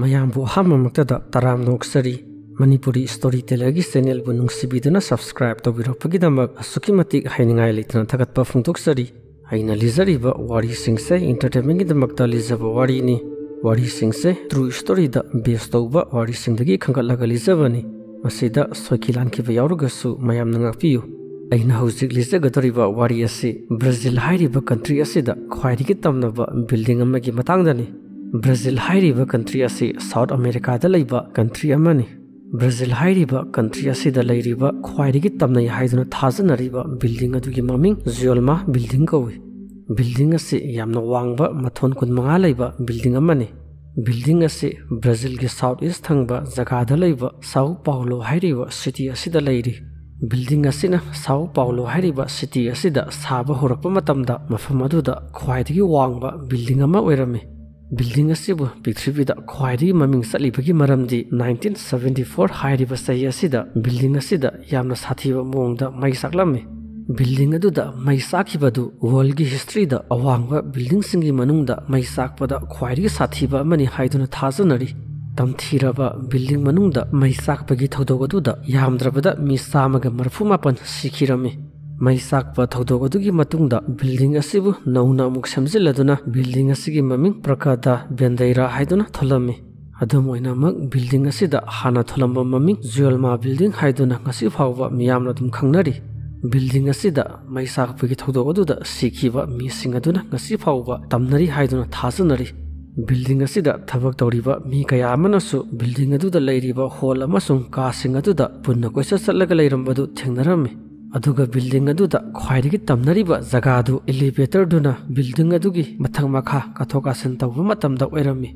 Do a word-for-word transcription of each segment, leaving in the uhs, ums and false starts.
ꯃꯌꯥꯝꯕꯨ ꯑꯍꯥꯟꯕꯃꯛꯇꯗ ꯇꯔꯥꯝꯅ ꯑꯣꯛꯆꯔꯤ꯫ Manipuri story ꯇꯦꯂꯔꯒꯤ ꯆꯦꯅꯦꯜꯕꯨ ꯅꯨꯡꯁꯤꯕꯤꯗꯨꯅ subscribe ꯇꯧꯕꯤꯔꯛꯄꯒꯤꯗꯃꯛ ꯑꯁꯨꯛꯀꯤ ꯃꯇꯤꯛ ꯍꯥꯏꯅꯤꯡꯉꯥꯏ ꯂꯩꯇꯅ ꯊꯥꯒꯠꯄ ꯐꯣꯡꯗꯣꯛꯆꯔꯤ꯫ ꯑꯩꯅ ꯂꯤꯖꯔꯤꯕ ꯋꯥꯔꯤꯁꯤꯡꯁꯦ ꯏꯟꯇꯔꯇꯦꯟꯃꯦꯟꯒꯤꯗꯃꯛꯇ ꯂꯤꯖꯕ ꯋꯥꯔꯤꯅꯤ꯫ ꯋꯥꯔꯤꯁꯤꯡꯁꯦ ꯇ꯭ꯔꯨ ꯁ꯭ꯇꯣꯔꯤꯗ ꯕꯦꯁ ꯇꯧꯕ ꯋꯥꯔꯤꯁꯤꯡꯗꯒꯤ ꯈꯟꯒꯠꯂꯒ ꯂꯤꯖꯕꯅꯤ꯫ ꯃꯁꯤꯗ ꯁꯣꯏꯈꯤ ꯂꯥꯟꯈꯤꯕ ꯌꯥꯎꯔꯒꯁꯨ ꯃꯌꯥꯝꯅ ꯉꯥꯛꯄꯤꯌꯨ꯫ ꯑꯩꯅ ꯍꯧꯖꯤꯛ ꯂꯤꯖꯒꯗꯧꯔꯤꯕ ꯋꯥꯔꯤ ꯑꯁꯤ ꯕ꯭ꯔꯥꯖꯤꯜ ꯍꯥꯏꯔꯤꯕ ꯀꯟꯇ꯭ꯔꯤ ꯑꯁꯤꯗ ꯈ꯭ꯋꯥꯏꯗꯒꯤ ꯇꯝꯅꯕ ꯕꯤꯜꯗꯤꯡ ꯑꯃꯒꯤ ꯃꯇꯥꯡꯗꯅꯤ꯫ ꯕ꯭ꯔꯥꯖꯤꯜ ꯍꯥꯏꯔꯤꯕ ꯀꯟꯇ꯭ꯔꯤ ꯑꯁꯤ ꯁꯥꯎꯠ ꯑꯃꯦꯔꯤꯀꯥꯗ ꯂꯩꯕ ꯀꯟꯇ꯭ꯔꯤ ꯑꯃꯅꯤ꯫ ꯕ꯭ꯔꯥꯖꯤꯜ ꯍꯥꯏꯔꯤꯕ ꯀꯟꯇ꯭ꯔꯤ ꯑꯁꯤꯗ ꯂꯩꯔꯤꯕ ꯈ꯭ꯋꯥꯏꯗꯒꯤ ꯇꯝꯅꯩ ꯍꯥꯏꯗꯨꯅ ꯊꯥꯖꯅꯔꯤꯕ ꯕꯤꯜꯗꯤꯡ ꯑꯗꯨꯒꯤ ꯃꯃꯤꯡ ꯖꯨꯌꯦꯜꯃꯥ ꯕꯤꯜꯗꯤꯡ ꯀꯧꯏ꯫ ꯕꯤꯜꯗꯤꯡ ꯑꯁꯤ ꯌꯥꯝꯅ ꯋꯥꯡꯕ ꯃꯊꯣꯟ ꯀꯨꯟꯃꯉꯥ ꯂꯩꯕ ꯕꯤꯜꯗꯤꯡ ꯑꯃꯅꯤ꯫ ꯕꯤꯜꯗꯤꯡ ꯑꯁꯤ ꯕ꯭ꯔꯥꯖꯤꯜꯒꯤ ꯁꯥꯎꯠ ꯏꯁ ꯊꯪꯕ ꯖꯒꯥꯗ ꯂꯩꯕ ꯁꯥꯎ ꯄꯥꯎꯂꯣ ꯍꯥꯏꯔꯤꯕ ꯁꯤꯇꯤ ꯑꯁꯤꯗ ꯂꯩꯔꯤ꯫ ꯕꯤꯜꯗꯤꯡ ꯑꯁꯤꯅ ꯁꯥꯎ ꯄꯥꯎꯂꯣ ꯍꯥꯏꯔꯤꯕ ꯁꯤꯇꯤ ꯑꯁꯤꯗ ꯁꯥꯕ ꯍꯧꯔꯛꯄ ꯃꯇꯝꯗ ꯃꯐꯝ ꯑꯗꯨꯗ ꯈ꯭ꯋꯥꯏꯗꯒꯤ ꯋꯥꯡꯕ ꯕꯤꯜꯗꯤꯡ ꯑꯃ ꯑꯣꯏꯔꯝꯃꯤ꯫ ꯕꯤꯜꯗꯤꯡ ꯑꯁꯤꯕꯨ ꯄ꯭ꯔꯤꯊꯤꯕꯤꯗ ꯈ꯭ꯋꯥꯏꯗꯒꯤ ꯃꯃꯤꯡ ꯆꯠꯂꯤꯕꯒꯤ ꯃꯔꯝꯗꯤ nineteen seventy four ꯍꯥꯏꯔꯤꯕ ꯆꯍꯤ ꯑꯁꯤꯗ ꯕꯤꯜꯗꯤꯡ ꯑꯁꯤꯗ ꯌꯥꯝꯅ ꯁꯥꯊꯤꯕ ꯃꯑꯣꯡꯗ ꯃꯩ ꯆꯥꯛꯂꯝꯃꯤ꯫ ꯕꯤꯜꯗꯤꯡ ꯑꯗꯨꯗ ꯃꯩ ꯆꯥꯛꯈꯤꯕꯗꯨ ꯋꯥꯔꯜꯒꯤ ꯍꯤꯁꯇ꯭ꯔꯤꯗ ꯑꯋꯥꯡꯕ ꯕꯤꯜꯗꯤꯡꯁꯤꯡꯒꯤ ꯃꯅꯨꯡꯗ ꯃꯩ ꯆꯥꯛꯄꯗ ꯈ꯭ꯋꯥꯏꯗꯒꯤ ꯁꯥꯊꯤꯕ ꯑꯃꯅꯤ ꯍꯥꯏꯗꯨꯅ ꯊꯥꯖꯅꯔꯤ꯫ ꯇꯝꯊꯤꯔꯕ ꯕꯤꯜꯗꯤꯡ ꯃꯅꯨꯡꯗ ꯃꯩ ꯆꯥꯛꯄꯒꯤ ꯊꯧꯗꯣꯛ ꯑꯗꯨꯗ ꯌꯥꯝꯗ꯭ꯔꯕꯗ ꯃꯤ ꯆꯥꯝꯃꯒ ꯃꯔꯤꯐꯨ ꯃꯥꯄꯟ ꯁꯤꯈꯤꯔꯝꯃꯤ꯫ ꯃꯩ ꯆꯥꯛꯄ ꯊꯧꯗꯣꯛ ꯑꯗꯨꯒꯤ ꯃꯇꯨꯡꯗ ꯕꯤꯜꯗꯤꯡ ꯑꯁꯤꯕꯨ ꯅꯧꯅ ꯑꯃꯨꯛ ꯁꯦꯝꯖꯤꯜꯂꯗꯨꯅ ꯕꯤꯜꯗꯤꯡ ꯑꯁꯤꯒꯤ ꯃꯃꯤꯡ ꯄ꯭ꯔꯀꯥꯗꯥ ꯕꯦꯟꯗꯩꯔꯥ ꯍꯥꯏꯗꯨꯅ ꯊꯣꯜꯂꯝꯃꯤ꯫ ꯑꯗꯨꯝ ꯑꯣꯏꯅꯃꯛ, ꯕꯤꯜꯗꯤꯡ ꯑꯁꯤꯗ ꯍꯥꯟꯅ ꯊꯣꯜꯂꯝꯕ ꯃꯃꯤꯡ ꯖꯨꯌꯦꯜꯃꯥ ꯕꯤꯜꯗꯤꯡ ꯍꯥꯏꯗꯨꯅ ꯉꯁꯤ ꯐꯥꯎꯕ ꯃꯤꯌꯥꯝꯅ ꯑꯗꯨꯝ ꯈꯪꯅꯔꯤ꯫ ꯕꯤꯜꯗꯤꯡ ꯑꯁꯤꯗ ꯃꯩ ꯆꯥꯛꯄꯒꯤ ꯊꯧꯗꯣꯛ ꯑꯗꯨꯗ ꯁꯤꯈꯤꯕ ꯃꯤꯁꯤꯡ ꯑꯗꯨꯅ ꯉꯁꯤ ꯐꯥꯎꯕ ꯇꯝꯅꯔꯤ ꯍꯥꯏꯗꯨꯅ ꯊꯥꯖꯅꯔꯤ꯫ ꯕꯤꯜꯗꯤꯡ ꯑꯁꯤꯗ ꯊꯕꯛ ꯇꯧꯔꯤꯕ ꯃꯤ ꯀꯌꯥ ꯑꯃꯅꯁꯨ ꯕꯤꯜꯗꯤꯡ ꯑꯗꯨꯗ ꯂꯩꯔꯤꯕ ꯍꯣꯜ ꯑꯃꯁꯨꯡ ꯀꯥꯁꯤꯡ ꯑꯗꯨꯗ ꯄꯨꯟꯅ ꯀꯣꯏꯆꯠ ꯆꯠꯂꯒ ꯂꯩꯔꯝꯕꯗꯨ ꯊꯦꯡꯅꯔꯝꯃꯤ꯫ ꯑꯗꯨꯒ ꯕꯤꯜꯗꯤꯡ ꯑꯗꯨꯗ ꯈ꯭ꯋꯥꯏꯗꯒꯤ ꯇꯝꯅꯔꯤꯕ ꯖꯒꯥꯗꯨ ꯏꯂꯤꯚꯦꯇꯔꯗꯨꯅ ꯕꯤꯜꯗꯤꯡ ꯑꯗꯨꯒꯤ ꯃꯊꯛ ꯃꯈꯥ ꯀꯥꯊꯣꯛ ꯀꯥꯁꯤꯟ ꯇꯧꯕ ꯃꯇꯝꯗ ꯑꯣꯏꯔꯝꯃꯤ꯫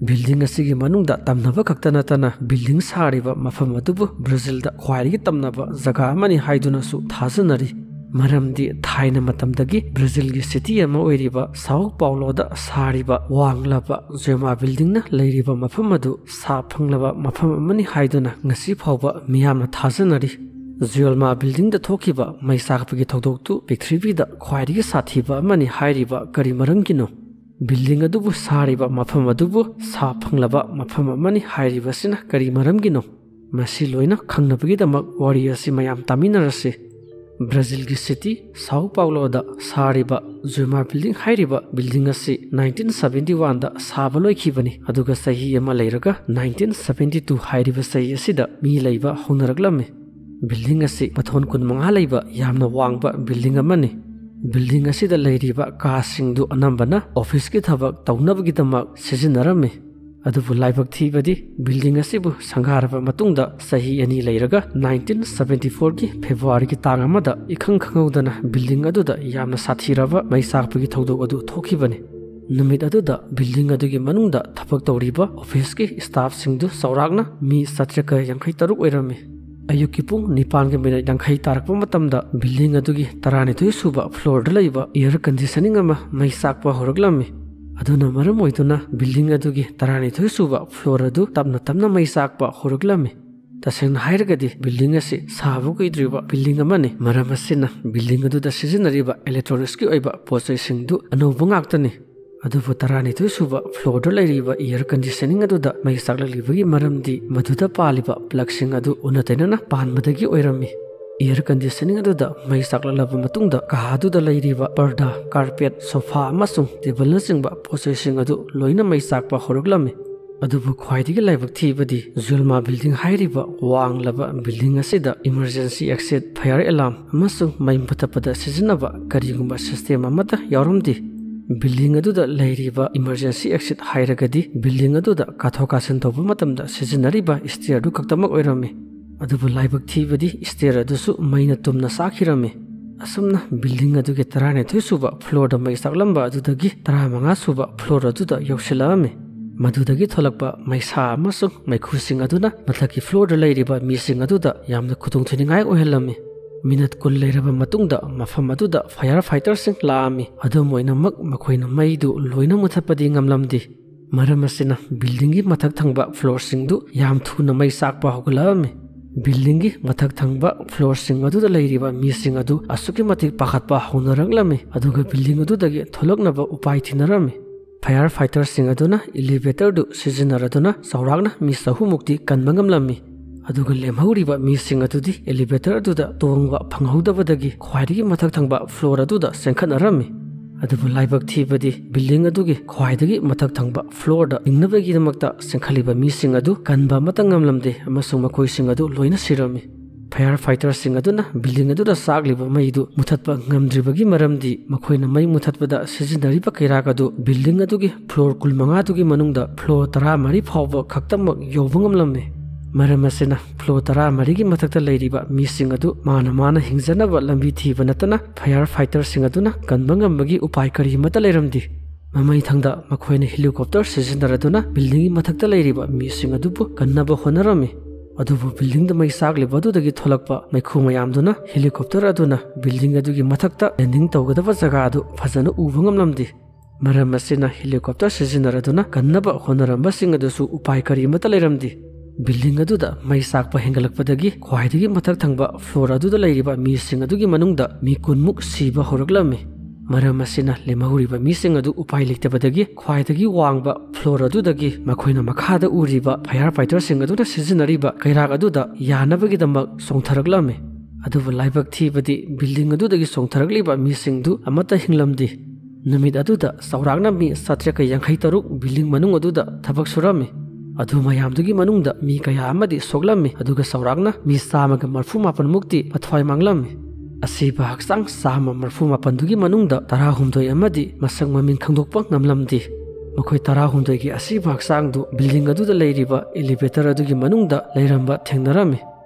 ꯕꯤꯜꯗꯤꯡ ꯑꯁꯤꯒꯤ ꯃꯅꯨꯡꯗ ꯇꯝꯅꯕ ꯈꯛꯇ ꯅꯠꯇꯅ ꯕꯤꯜꯗꯤꯡ ꯁꯥꯔꯤꯕ ꯃꯐꯝ ꯑꯗꯨꯕꯨ ꯕ꯭ꯔꯥꯖꯤꯜꯗ ꯈ꯭ꯋꯥꯏꯗꯒꯤ ꯇꯝꯅꯕ ꯖꯒꯥ ꯑꯃꯅꯤ ꯍꯥꯏꯗꯨꯅꯁꯨ ꯊꯥꯖꯅꯔꯤ꯫ ꯃꯔꯝꯗꯤ ꯊꯥꯏꯅ ꯃꯇꯝꯗꯒꯤ ꯕ꯭ꯔꯥꯖꯤꯜꯒꯤ ꯁꯤꯇꯤ ꯑꯃ ꯑꯣꯏꯔꯤꯕ ꯁꯥꯎ ꯄꯥꯎꯂꯣꯗ ꯁꯥꯔꯤꯕ ꯋꯥꯡꯂꯕ ꯖꯨꯌꯦꯜꯃꯥ ꯕꯤꯜꯗꯤꯡꯅ ꯂꯩꯔꯤꯕ ꯃꯐꯝ ꯑꯗꯨ ꯁꯥ ꯐꯪꯂꯕ ꯃꯐꯝ ꯑꯃꯅꯤ ꯍꯥꯏꯗꯨꯅ ꯉꯁꯤ ꯐꯥꯎꯕ ꯃꯤꯌꯥꯝꯅ ꯊꯥꯖꯅꯔꯤ꯫ ꯖꯨꯌꯦꯜꯃꯥ ꯕꯤꯜꯗꯤꯡꯗ ꯊꯣꯛꯈꯤꯕ ꯃꯩ ꯆꯥꯛꯄꯒꯤ ꯊꯧꯗꯣꯛꯇꯨ ꯄ꯭ꯔꯤꯊꯤꯕꯤꯗ ꯈ꯭ꯋꯥꯏꯗꯒꯤ ꯁꯥꯊꯤꯕ ꯑꯃꯅꯤ ꯍꯥꯏꯔꯤꯕ ꯀꯔꯤ ꯃꯔꯝꯒꯤꯅꯣ? ꯕꯤꯜꯗꯤꯡ ꯑꯗꯨꯕꯨ ꯁꯥꯔꯤꯕ ꯃꯐꯝ ꯑꯗꯨꯕꯨ ꯁꯥ ꯐꯪꯂꯕ ꯃꯐꯝ ꯑꯃꯅꯤ ꯍꯥꯏꯔꯤꯕꯁꯤꯅ ꯀꯔꯤ ꯃꯔꯝꯒꯤꯅꯣ? ꯃꯁꯤ ꯂꯣꯏꯅ ꯈꯪꯅꯕꯒꯤꯗꯃꯛ ꯋꯥꯔꯤ ꯑꯁꯤ ꯃꯌꯥꯝ ꯇꯥꯃꯤꯟꯅꯔꯁꯤ꯫ ꯕ꯭ꯔꯥꯖꯤꯜꯒꯤ ꯁꯤꯇꯤ ꯁꯥꯎ ꯄꯥꯎꯂꯣꯗ ꯁꯥꯔꯤꯕ ꯖꯨꯃꯥ ꯕꯤꯜꯗꯤꯡ ꯍꯥꯏꯔꯤꯕ ꯕꯤꯜꯗꯤꯡ ꯑꯁꯤ ꯅꯥꯏꯟꯇꯤꯟ ꯁꯕꯦꯟꯇꯤ ꯋꯥꯟꯗ ꯁꯥꯕ ꯂꯣꯏꯈꯤꯕꯅꯤ, ꯑꯗꯨꯒ ꯆꯍꯤ ꯑꯃ ꯂꯩꯔꯒ ꯅꯥꯏꯟꯇꯤꯟ ꯁꯕꯦꯟꯇꯤ ꯇꯨ ꯍꯥꯏꯔꯤꯕ ꯆꯍꯤ ꯑꯁꯤꯗ ꯃꯤ ꯂꯩꯕ ꯍꯧꯅꯔꯛꯂꯝꯃꯤ꯫ ꯕꯤꯜꯗꯤꯡ ꯑꯁꯤ ꯃꯊꯣꯟ ꯀꯨꯟꯃꯉꯥ ꯂꯩꯕ ꯌꯥꯝꯅ ꯋꯥꯡꯕ ꯕꯤꯜꯗꯤꯡ ꯑꯃꯅꯤ꯫ ꯕꯤꯜꯗꯤꯡ ꯑꯁꯤꯗ ꯂꯩꯔꯤꯕ ꯀꯥꯁꯤꯡꯗꯨ ꯑꯅꯝꯕꯅ ꯑꯣꯐꯤꯁꯀꯤ ꯊꯕꯛ ꯇꯧꯅꯕꯒꯤꯗꯃꯛ ꯁꯤꯖꯤꯟꯅꯔꯝꯃꯤ꯫ ꯑꯗꯨꯕꯨ ꯂꯥꯏꯕꯛ ꯊꯤꯕꯗꯤ, ꯕꯤꯜꯗꯤꯡ ꯑꯁꯤꯕꯨ ꯁꯪꯒꯥꯔꯕ ꯃꯇꯨꯡꯗ ꯆꯍꯤ ꯑꯅꯤ ꯂꯩꯔꯒ ꯅꯥꯏꯟꯇꯤꯟ ꯁꯕꯦꯟꯇꯤ ꯐꯣꯔꯒꯤ ꯐꯦꯕ꯭ꯔꯨꯋꯥꯔꯤꯒꯤ ꯇꯥꯡ ꯑꯃꯗ ꯏꯈꯪ ꯈꯪꯍꯧꯗꯅ ꯕꯤꯜꯗꯤꯡ ꯑꯗꯨꯗ ꯌꯥꯝꯅ ꯁꯥꯊꯤꯔꯕ ꯃꯩ ꯆꯥꯛꯄꯒꯤ ꯊꯧꯗꯣꯛ ꯑꯗꯨ ꯊꯣꯛꯈꯤꯕꯅꯤ꯫ ꯅꯨꯃꯤꯠ ꯑꯗꯨꯗ ꯕꯤꯜꯗꯤꯡ ꯑꯗꯨꯒꯤ ꯃꯅꯨꯡꯗ ꯊꯕꯛ ꯇꯧꯔꯤꯕ ꯑꯣꯐꯤꯁꯀꯤ ꯁ꯭ꯇꯥꯐꯁꯤꯡꯗꯨ ꯆꯥꯎꯔꯥꯛꯅ ꯃꯤ ꯆꯥꯇ꯭ꯔꯦꯠꯀ ꯌꯥꯡꯈꯩ ꯇꯔꯨꯛ ꯑꯣꯏꯔꯝꯃꯤ꯫ ꯑꯌꯨꯛꯀꯤ ꯄꯨꯡ ꯅꯤꯄꯥꯟꯒꯤ ꯃꯤꯅꯤꯠ ꯌꯥꯡꯈꯩ ꯇꯥꯔꯛꯄ ꯃꯇꯝꯗ ꯕꯤꯜꯗꯤꯡ ꯑꯗꯨꯒꯤ ꯇꯔꯥꯅꯤꯊꯣꯏ ꯁꯨꯕ ꯐ꯭ꯂꯣꯔꯗ ꯂꯩꯕ ꯑꯦꯌꯔ ꯀꯟꯗꯤꯁꯅꯤꯡ ꯑꯃ ꯃꯩ ꯆꯥꯛꯄ ꯍꯧꯔꯛꯂꯝꯃꯤ꯫ ꯑꯗꯨꯅ ꯃꯔꯝ ꯑꯣꯏꯗꯨꯅ ꯕꯤꯜꯗꯤꯡ ꯑꯗꯨꯒꯤ ꯇꯔꯥꯅꯤꯊꯣꯏ ꯁꯨꯕ ꯐ꯭ꯂꯣꯔ ꯑꯗꯨ ꯇꯞꯅ ꯇꯞꯅ ꯃꯩ ꯆꯥꯛꯄ ꯍꯧꯔꯛꯂꯝꯃꯤ꯫ ꯇꯁꯦꯡꯅ ꯍꯥꯏꯔꯒꯗꯤ ꯕꯤꯜꯗꯤꯡ ꯑꯁꯤ ꯁꯥꯕ ꯀꯨꯏꯗ꯭ꯔꯤꯕ ꯕꯤꯜꯗꯤꯡ ꯑꯃꯅꯤ꯫ ꯃꯔꯝ ꯑꯁꯤꯅ ꯕꯤꯜꯗꯤꯡ ꯑꯗꯨꯗ ꯁꯤꯖꯤꯟꯅꯔꯤꯕ ꯏꯂꯦꯛꯇ꯭ꯔꯣꯅꯤꯛꯁꯀꯤ ꯑꯣꯏꯕ ꯄꯣꯠ ꯆꯩꯁꯤꯡꯗꯨ ꯑꯅꯧꯕ ꯉꯥꯛꯇꯅꯤ꯫ ꯑꯗꯨꯕꯨ ꯇꯔꯥꯅꯤꯊꯣꯏ ꯁꯨꯕ ꯐ꯭ꯂꯣꯔꯗ ꯂꯩꯔꯤꯕ ꯑꯦꯌꯔ ꯀꯟꯗꯤꯁꯅꯤꯡ ꯑꯗꯨꯗ ꯃꯩ ꯆꯥꯛꯂꯛꯂꯤꯕꯒꯤ ꯃꯔꯝꯗꯤ ꯃꯗꯨꯗ ꯄꯥꯜꯂꯤꯕ ꯄ꯭ꯂꯒꯁꯤꯡ ꯑꯗꯨ ꯑꯣꯟꯅ ꯇꯩꯅꯅ ꯄꯥꯟꯕꯗꯒꯤ ꯑꯣꯏꯔꯝꯃꯤ꯫ ꯑꯦꯌꯔ ꯀꯟꯗꯤꯁꯅꯤꯡ ꯑꯗꯨꯗ ꯃꯩ ꯆꯥꯛꯂꯛꯂꯕ ꯃꯇꯨꯡꯗ ꯀꯥ ꯑꯗꯨꯗ ꯂꯩꯔꯤꯕ ꯄꯔꯗꯥ, ꯀꯥꯔꯄꯦꯠ, ꯁꯣꯐꯥ ꯑꯃꯁꯨꯡ ꯇꯦꯕꯜꯅꯆꯤꯡꯕ ꯄꯣꯠ ꯆꯩꯁꯤꯡ ꯑꯗꯨ ꯂꯣꯏꯅ ꯃꯩ ꯆꯥꯛꯄ ꯍꯧꯔꯛꯂꯝꯃꯤ꯫ ꯑꯗꯨꯕꯨ ꯈ꯭ꯋꯥꯏꯗꯒꯤ ꯂꯥꯏꯕꯛ ꯊꯤꯕꯗꯤ ꯖꯨꯜꯃꯥ ꯕꯤꯜꯗꯤꯡ ꯍꯥꯏꯔꯤꯕ ꯋꯥꯡꯂꯕ ꯕꯤꯜꯗꯤꯡ ꯑꯁꯤꯗ ꯏꯃꯔꯖꯦꯟꯁꯤ ꯑꯦꯛꯁꯤꯠ, ꯐꯥꯌꯔ ꯑꯦꯂꯥꯔꯝ ꯑꯃꯁꯨꯡ ꯃꯩ ꯃꯨꯊꯠꯄꯗ ꯁꯤꯖꯤꯟꯅꯕ ꯀꯔꯤꯒꯨꯝꯕ ꯁꯤꯁꯇꯦꯝ ꯑꯃꯠꯇ ꯌꯥꯎꯔꯝꯗꯦ꯫ ꯕꯤꯜꯗꯤꯡ ꯑꯗꯨꯗ ꯂꯩꯔꯤꯕ ꯏꯃꯔꯖꯦꯟꯁꯤ ꯑꯦꯛꯁꯤꯠ ꯍꯥꯏꯔꯒꯗꯤ ꯕꯤꯜꯗꯤꯡ ꯑꯗꯨꯗ ꯀꯥꯊꯣꯛ ꯀꯥꯁꯤꯟ ꯇꯧꯕ ꯃꯇꯝꯗ ꯁꯤꯖꯤꯟꯅꯔꯤꯕ ꯁ꯭ꯇꯦꯌꯔꯗꯨ ꯈꯛꯇꯃꯛ ꯑꯣꯏꯔꯝꯃꯤ꯫ ꯑꯗꯨꯕꯨ ꯂꯥꯏꯕꯛ ꯊꯤꯕꯗꯤ ꯁ꯭ꯇꯦꯌꯔ ꯑꯗꯨꯁꯨ ꯃꯩꯅ ꯇꯨꯝꯅ ꯆꯥꯛꯈꯤꯔꯝꯃꯤ꯫ ꯑꯁꯨꯝꯅ ꯕꯤꯜꯗꯤꯡ ꯑꯗꯨꯒꯤ ꯇꯔꯥꯅꯤꯊꯣꯏ ꯁꯨꯕ ꯐ꯭ꯂꯣꯔꯗ ꯃꯩ ꯆꯥꯛꯂꯝꯕ ꯑꯗꯨꯗꯒꯤ ꯇꯔꯥꯃꯉꯥ ꯁꯨꯕ ꯐ꯭ꯂꯣꯔ ꯑꯗꯨꯗ ꯌꯧꯁꯤꯜꯂꯛꯑꯝꯃꯤ꯫ ꯃꯗꯨꯗꯒꯤ ꯊꯣꯛꯂꯛꯄ ꯃꯩꯁꯥ ꯑꯃꯁꯨꯡ ꯃꯩꯈꯨꯁꯤꯡ ꯑꯗꯨꯅ ꯃꯊꯛꯀꯤ ꯐ꯭ꯂꯣꯔꯗ ꯂꯩꯔꯤꯕ ꯃꯤꯁꯤꯡ ꯑꯗꯨꯗ ꯌꯥꯝꯅ ꯈꯨꯗꯣꯡꯊꯤꯅꯤꯡꯉꯥꯏ ꯑꯣꯏꯍꯜꯂꯝꯃꯤ꯫ ꯃꯤꯅꯠ ꯀꯨꯟ ꯂꯩꯔꯕ ꯃꯇꯨꯡꯗ ꯃꯐꯝ ꯑꯗꯨꯗ ꯐꯥꯌꯔ ꯐꯥꯏꯇꯔꯁꯤꯡ ꯂꯥꯛꯑꯝꯃꯤ꯫ ꯑꯗꯨꯝ ꯑꯣꯏꯅꯃꯛ ꯃꯈꯣꯏꯅ ꯃꯩꯗꯨ ꯂꯣꯏꯅ ꯃꯨꯊꯠꯄꯗꯤ ꯉꯝꯂꯝꯗꯦ꯫ ꯃꯔꯝ ꯑꯁꯤꯅ ꯕꯤꯜꯗꯤꯡꯒꯤ ꯃꯊꯛ ꯊꯪꯕ ꯐ꯭ꯂꯣꯔꯁꯤꯡꯗꯨ ꯌꯥꯝ ꯊꯨꯅ ꯃꯩ ꯆꯥꯛꯄ ꯍꯧꯒꯠꯂꯛꯂꯝꯃꯤ꯫ ꯕꯤꯜꯗꯤꯡꯒꯤ ꯃꯊꯛ ꯊꯪꯕ ꯐ꯭ꯂꯣꯔꯁꯤꯡ ꯑꯗꯨꯗ ꯂꯩꯔꯤꯕ ꯃꯤꯁꯤꯡ ꯑꯗꯨ ꯑꯁꯨꯛꯀꯤ ꯃꯇꯤꯛ ꯄꯥꯈꯠꯄ ꯍꯧꯅꯔꯛꯂꯝꯃꯤ, ꯑꯗꯨꯒ ꯕꯤꯜꯗꯤꯡ ꯑꯗꯨꯗꯒꯤ ꯊꯣꯛꯂꯛꯅꯕ ꯎꯄꯥꯏ ꯊꯤꯅꯔꯝꯃꯤ꯫ Fire fighterꯁꯤꯡ ꯑꯗꯨꯅ elevatorꯗꯨ ꯁꯤꯖꯤꯟꯅꯔꯗꯨꯅ ꯆꯥꯎꯔꯥꯛꯅ ꯃꯤ ꯆꯍꯨꯝꯃꯨꯛꯇꯤ ꯀꯟꯕ ꯉꯝꯂꯝꯃꯤ꯫ ꯑꯗꯨꯒ ꯂꯦꯝꯍꯧꯔꯤꯕ ꯃꯤꯁꯤꯡ ꯑꯗꯨꯗꯤ elevator ꯑꯗꯨꯗ ꯇꯣꯡꯕ ꯐꯪꯍꯧꯗꯕꯗꯒꯤ ꯈ꯭ꯋꯥꯏꯗꯒꯤ ꯃꯊꯛ ꯊꯪꯕ floor ꯑꯗꯨꯗ ꯆꯦꯟꯈꯠꯅꯔꯝꯃꯤ꯫ ꯑꯗꯨꯕꯨ ꯂꯥꯏꯕꯛ ꯊꯤꯕꯗꯤ building ꯑꯗꯨꯒꯤ ꯈ꯭ꯋꯥꯏꯗꯒꯤ ꯃꯊꯛ ꯊꯪꯕ floorꯗ ꯍꯤꯡꯅꯕꯒꯤꯗꯃꯛꯇ ꯆꯦꯟꯈꯠꯂꯤꯕ ꯃꯤꯁꯤꯡ ꯑꯗꯨ ꯀꯟꯕ ꯑꯃꯠꯇ ꯉꯝꯂꯝꯗꯦ ꯑꯃꯁꯨꯡ ꯃꯈꯣꯏꯁꯤꯡ ꯑꯗꯨ ꯂꯣꯏꯅ ꯁꯤꯔꯝꯃꯤ꯫ Fire fighterꯁꯤꯡ ꯑꯗꯨꯅ building ꯑꯗꯨꯗ ꯆꯥꯛꯂꯤꯕ ꯃꯩꯗꯨ ꯃꯨꯊꯠꯄ ꯉꯝꯗ꯭ꯔꯤꯕꯒꯤ ꯃꯔꯝꯗꯤ ꯃꯈꯣꯏꯅ ꯃꯩ ꯃꯨꯊꯠꯄꯗ ꯁꯤꯖꯤꯟꯅꯔꯤꯕ ꯀꯩꯔꯥꯛ ꯑꯗꯨ building ꯑꯗꯨꯒꯤ floor ꯀꯨꯟꯃꯉꯥꯗꯨꯒꯤ ꯃꯅꯨꯡꯗ floor ꯇꯔꯥꯃꯔꯤ ꯐꯥꯎꯕ ꯈꯛꯇꯃꯛ ꯌꯧꯕ ꯉꯝꯂꯝꯃꯤ꯫ ꯃꯔꯝ ꯑꯁꯤꯅ floor ꯇꯔꯥꯃꯔꯤꯒꯤ ꯃꯊꯛꯇ ꯂꯩꯔꯤꯕ ꯃꯤꯁꯤꯡ ꯑꯗꯨ ꯃꯥꯅ ꯃꯥꯅ ꯍꯤꯡꯖꯅꯕ ꯂꯝꯕꯤ ꯊꯤꯕ ꯅꯠꯇꯅ fire fighterꯁꯤꯡ ꯑꯗꯨꯅ ꯀꯟꯕ ꯉꯝꯕꯒꯤ ꯎꯄꯥꯏ ꯀꯔꯤ ꯑꯃꯠꯇ ꯂꯩꯔꯝꯗꯦ꯫ ꯃꯃꯩꯊꯪꯗ ꯃꯈꯣꯏꯅ helicopter ꯁꯤꯖꯤꯟꯅꯔꯗꯨꯅ buildingꯒꯤ ꯃꯊꯛꯇ ꯂꯩꯔꯤꯕ ꯃꯤꯁꯤꯡ ꯑꯗꯨꯕꯨ ꯀꯟꯅꯕ ꯍꯣꯠꯅꯔꯝꯃꯤ꯫ ꯑꯗꯨꯕꯨ buildingꯗ ꯃꯩ ꯆꯥꯛꯂꯤꯕ ꯑꯗꯨꯗꯒꯤ ꯊꯣꯛꯂꯛꯄ ꯃꯩꯈꯨ ꯃꯌꯥꯝꯗꯨꯅ helicopter ꯑꯗꯨꯅ building ꯑꯗꯨꯒꯤ ꯃꯊꯛꯇ landing ꯇꯧꯒꯗꯕ ꯖꯒꯥ ꯑꯗꯨ ꯐꯖꯅ ꯎꯕ ꯉꯝꯂꯝꯗꯦ꯫ ꯃꯔꯝ ꯑꯁꯤꯅ helicopter ꯁꯤꯖꯤꯟꯅꯔꯗꯨꯅ ꯀꯟꯅꯕ ꯍꯣꯠꯅꯔꯝꯕꯁꯤꯡ ꯑꯗꯨꯁꯨ ꯎꯄꯥꯏ ꯀꯔꯤ ꯑꯃꯠꯇ ꯂꯩꯔꯝꯗꯦ꯫ Building ꯑꯗꯨꯗ ꯃꯩ ꯆꯥꯛꯄ ꯍꯦꯟꯒꯠꯂꯛꯄꯗꯒꯤ ꯈ꯭ꯋꯥꯏꯗꯒꯤ ꯃꯊꯛ ꯊꯪꯕ floor ꯑꯗꯨꯗ ꯂꯩꯔꯤꯕ ꯃꯤꯁꯤꯡ ꯑꯗꯨꯒꯤ ꯃꯅꯨꯡꯗ ꯃꯤ ꯀꯨꯟꯃꯨꯛ ꯁꯤꯕ ꯍꯧꯔꯛꯂꯝꯃꯤ꯫ ꯃꯔꯝ ꯑꯁꯤꯅ ꯂꯦꯝꯍꯧꯔꯤꯕ ꯃꯤꯁꯤꯡ ꯑꯗꯨ ꯎꯄꯥꯏ ꯂꯩꯇꯕꯗꯒꯤ ꯈ꯭ꯋꯥꯏꯗꯒꯤ ꯋꯥꯡꯕ floor ꯑꯗꯨꯗꯒꯤ ꯃꯈꯣꯏꯅ ꯃꯈꯥꯗ ꯎꯔꯤꯕ fire fighterꯁꯤꯡ ꯑꯗꯨꯅ ꯁꯤꯖꯤꯟꯅꯔꯤꯕ ꯀꯩꯔꯥꯛ ꯑꯗꯨꯗ ꯌꯥꯅꯕꯒꯤꯗꯃꯛ ꯆꯣꯡꯊꯔꯛꯂꯝꯃꯤ꯫ ꯑꯗꯨꯕꯨ ꯂꯥꯏꯕꯛ ꯊꯤꯕꯗꯤ building ꯑꯗꯨꯗꯒꯤ ꯆꯣꯡꯊꯔꯛꯂꯤꯕ ꯃꯤꯁꯤꯡꯗꯨ ꯑꯃꯠꯇ ꯍꯤꯡꯂꯝꯗꯦ꯫ ꯅꯨꯃꯤꯠ ꯑꯗꯨꯗ ꯆꯥꯎꯔꯥꯛꯅ ꯃꯤ ꯆꯥꯇ꯭ꯔꯦꯠꯀ ꯌꯥꯡꯈꯩ ꯇꯔꯨꯛ building ꯃꯅꯨꯡ ꯑꯗꯨꯗ ꯊꯕꯛ ꯁꯨꯔꯝꯃꯤ꯫ ꯑꯗꯨ ꯃꯌꯥꯝꯗꯨꯒꯤ ꯃꯅꯨꯡꯗ ꯃꯤ ꯀꯌꯥ ꯑꯃꯗꯤ ꯁꯣꯛꯂꯝꯃꯤ, ꯑꯗꯨꯒ ꯆꯥꯎꯔꯥꯛꯅ ꯃꯤ ꯆꯥꯝꯃꯒ ꯃꯔꯤꯐꯨ ꯃꯥꯄꯟ ꯃꯨꯛꯇꯤ ꯃꯊ꯭ꯋꯥꯏ ꯃꯥꯡꯂꯝꯃꯤ꯫ ꯑꯁꯤꯕ ꯍꯛꯆꯥꯡ ꯆꯥꯝꯃ ꯃꯔꯤꯐꯨ ꯃꯥꯄꯟꯗꯨꯒꯤ ꯃꯅꯨꯡꯗ ꯇꯔꯥꯍꯨꯝꯗꯣꯏ ꯑꯃꯗꯤ ꯃꯁꯛ ꯃꯃꯤꯡ ꯈꯪꯗꯣꯛꯄ ꯉꯝꯂꯝꯗꯦ꯫ ꯃꯈꯣꯏ ꯇꯔꯥꯍꯨꯝꯗꯣꯏꯒꯤ ꯑꯁꯤꯕ ꯍꯛꯆꯥꯡꯗꯨ building ꯑꯗꯨꯗ ꯂꯩꯔꯤꯕ elevator ꯑꯗꯨꯒꯤ ꯃꯅꯨꯡꯗ ꯂꯩꯔꯝꯕ ꯊꯦꯡꯅꯔꯝꯃꯤ꯫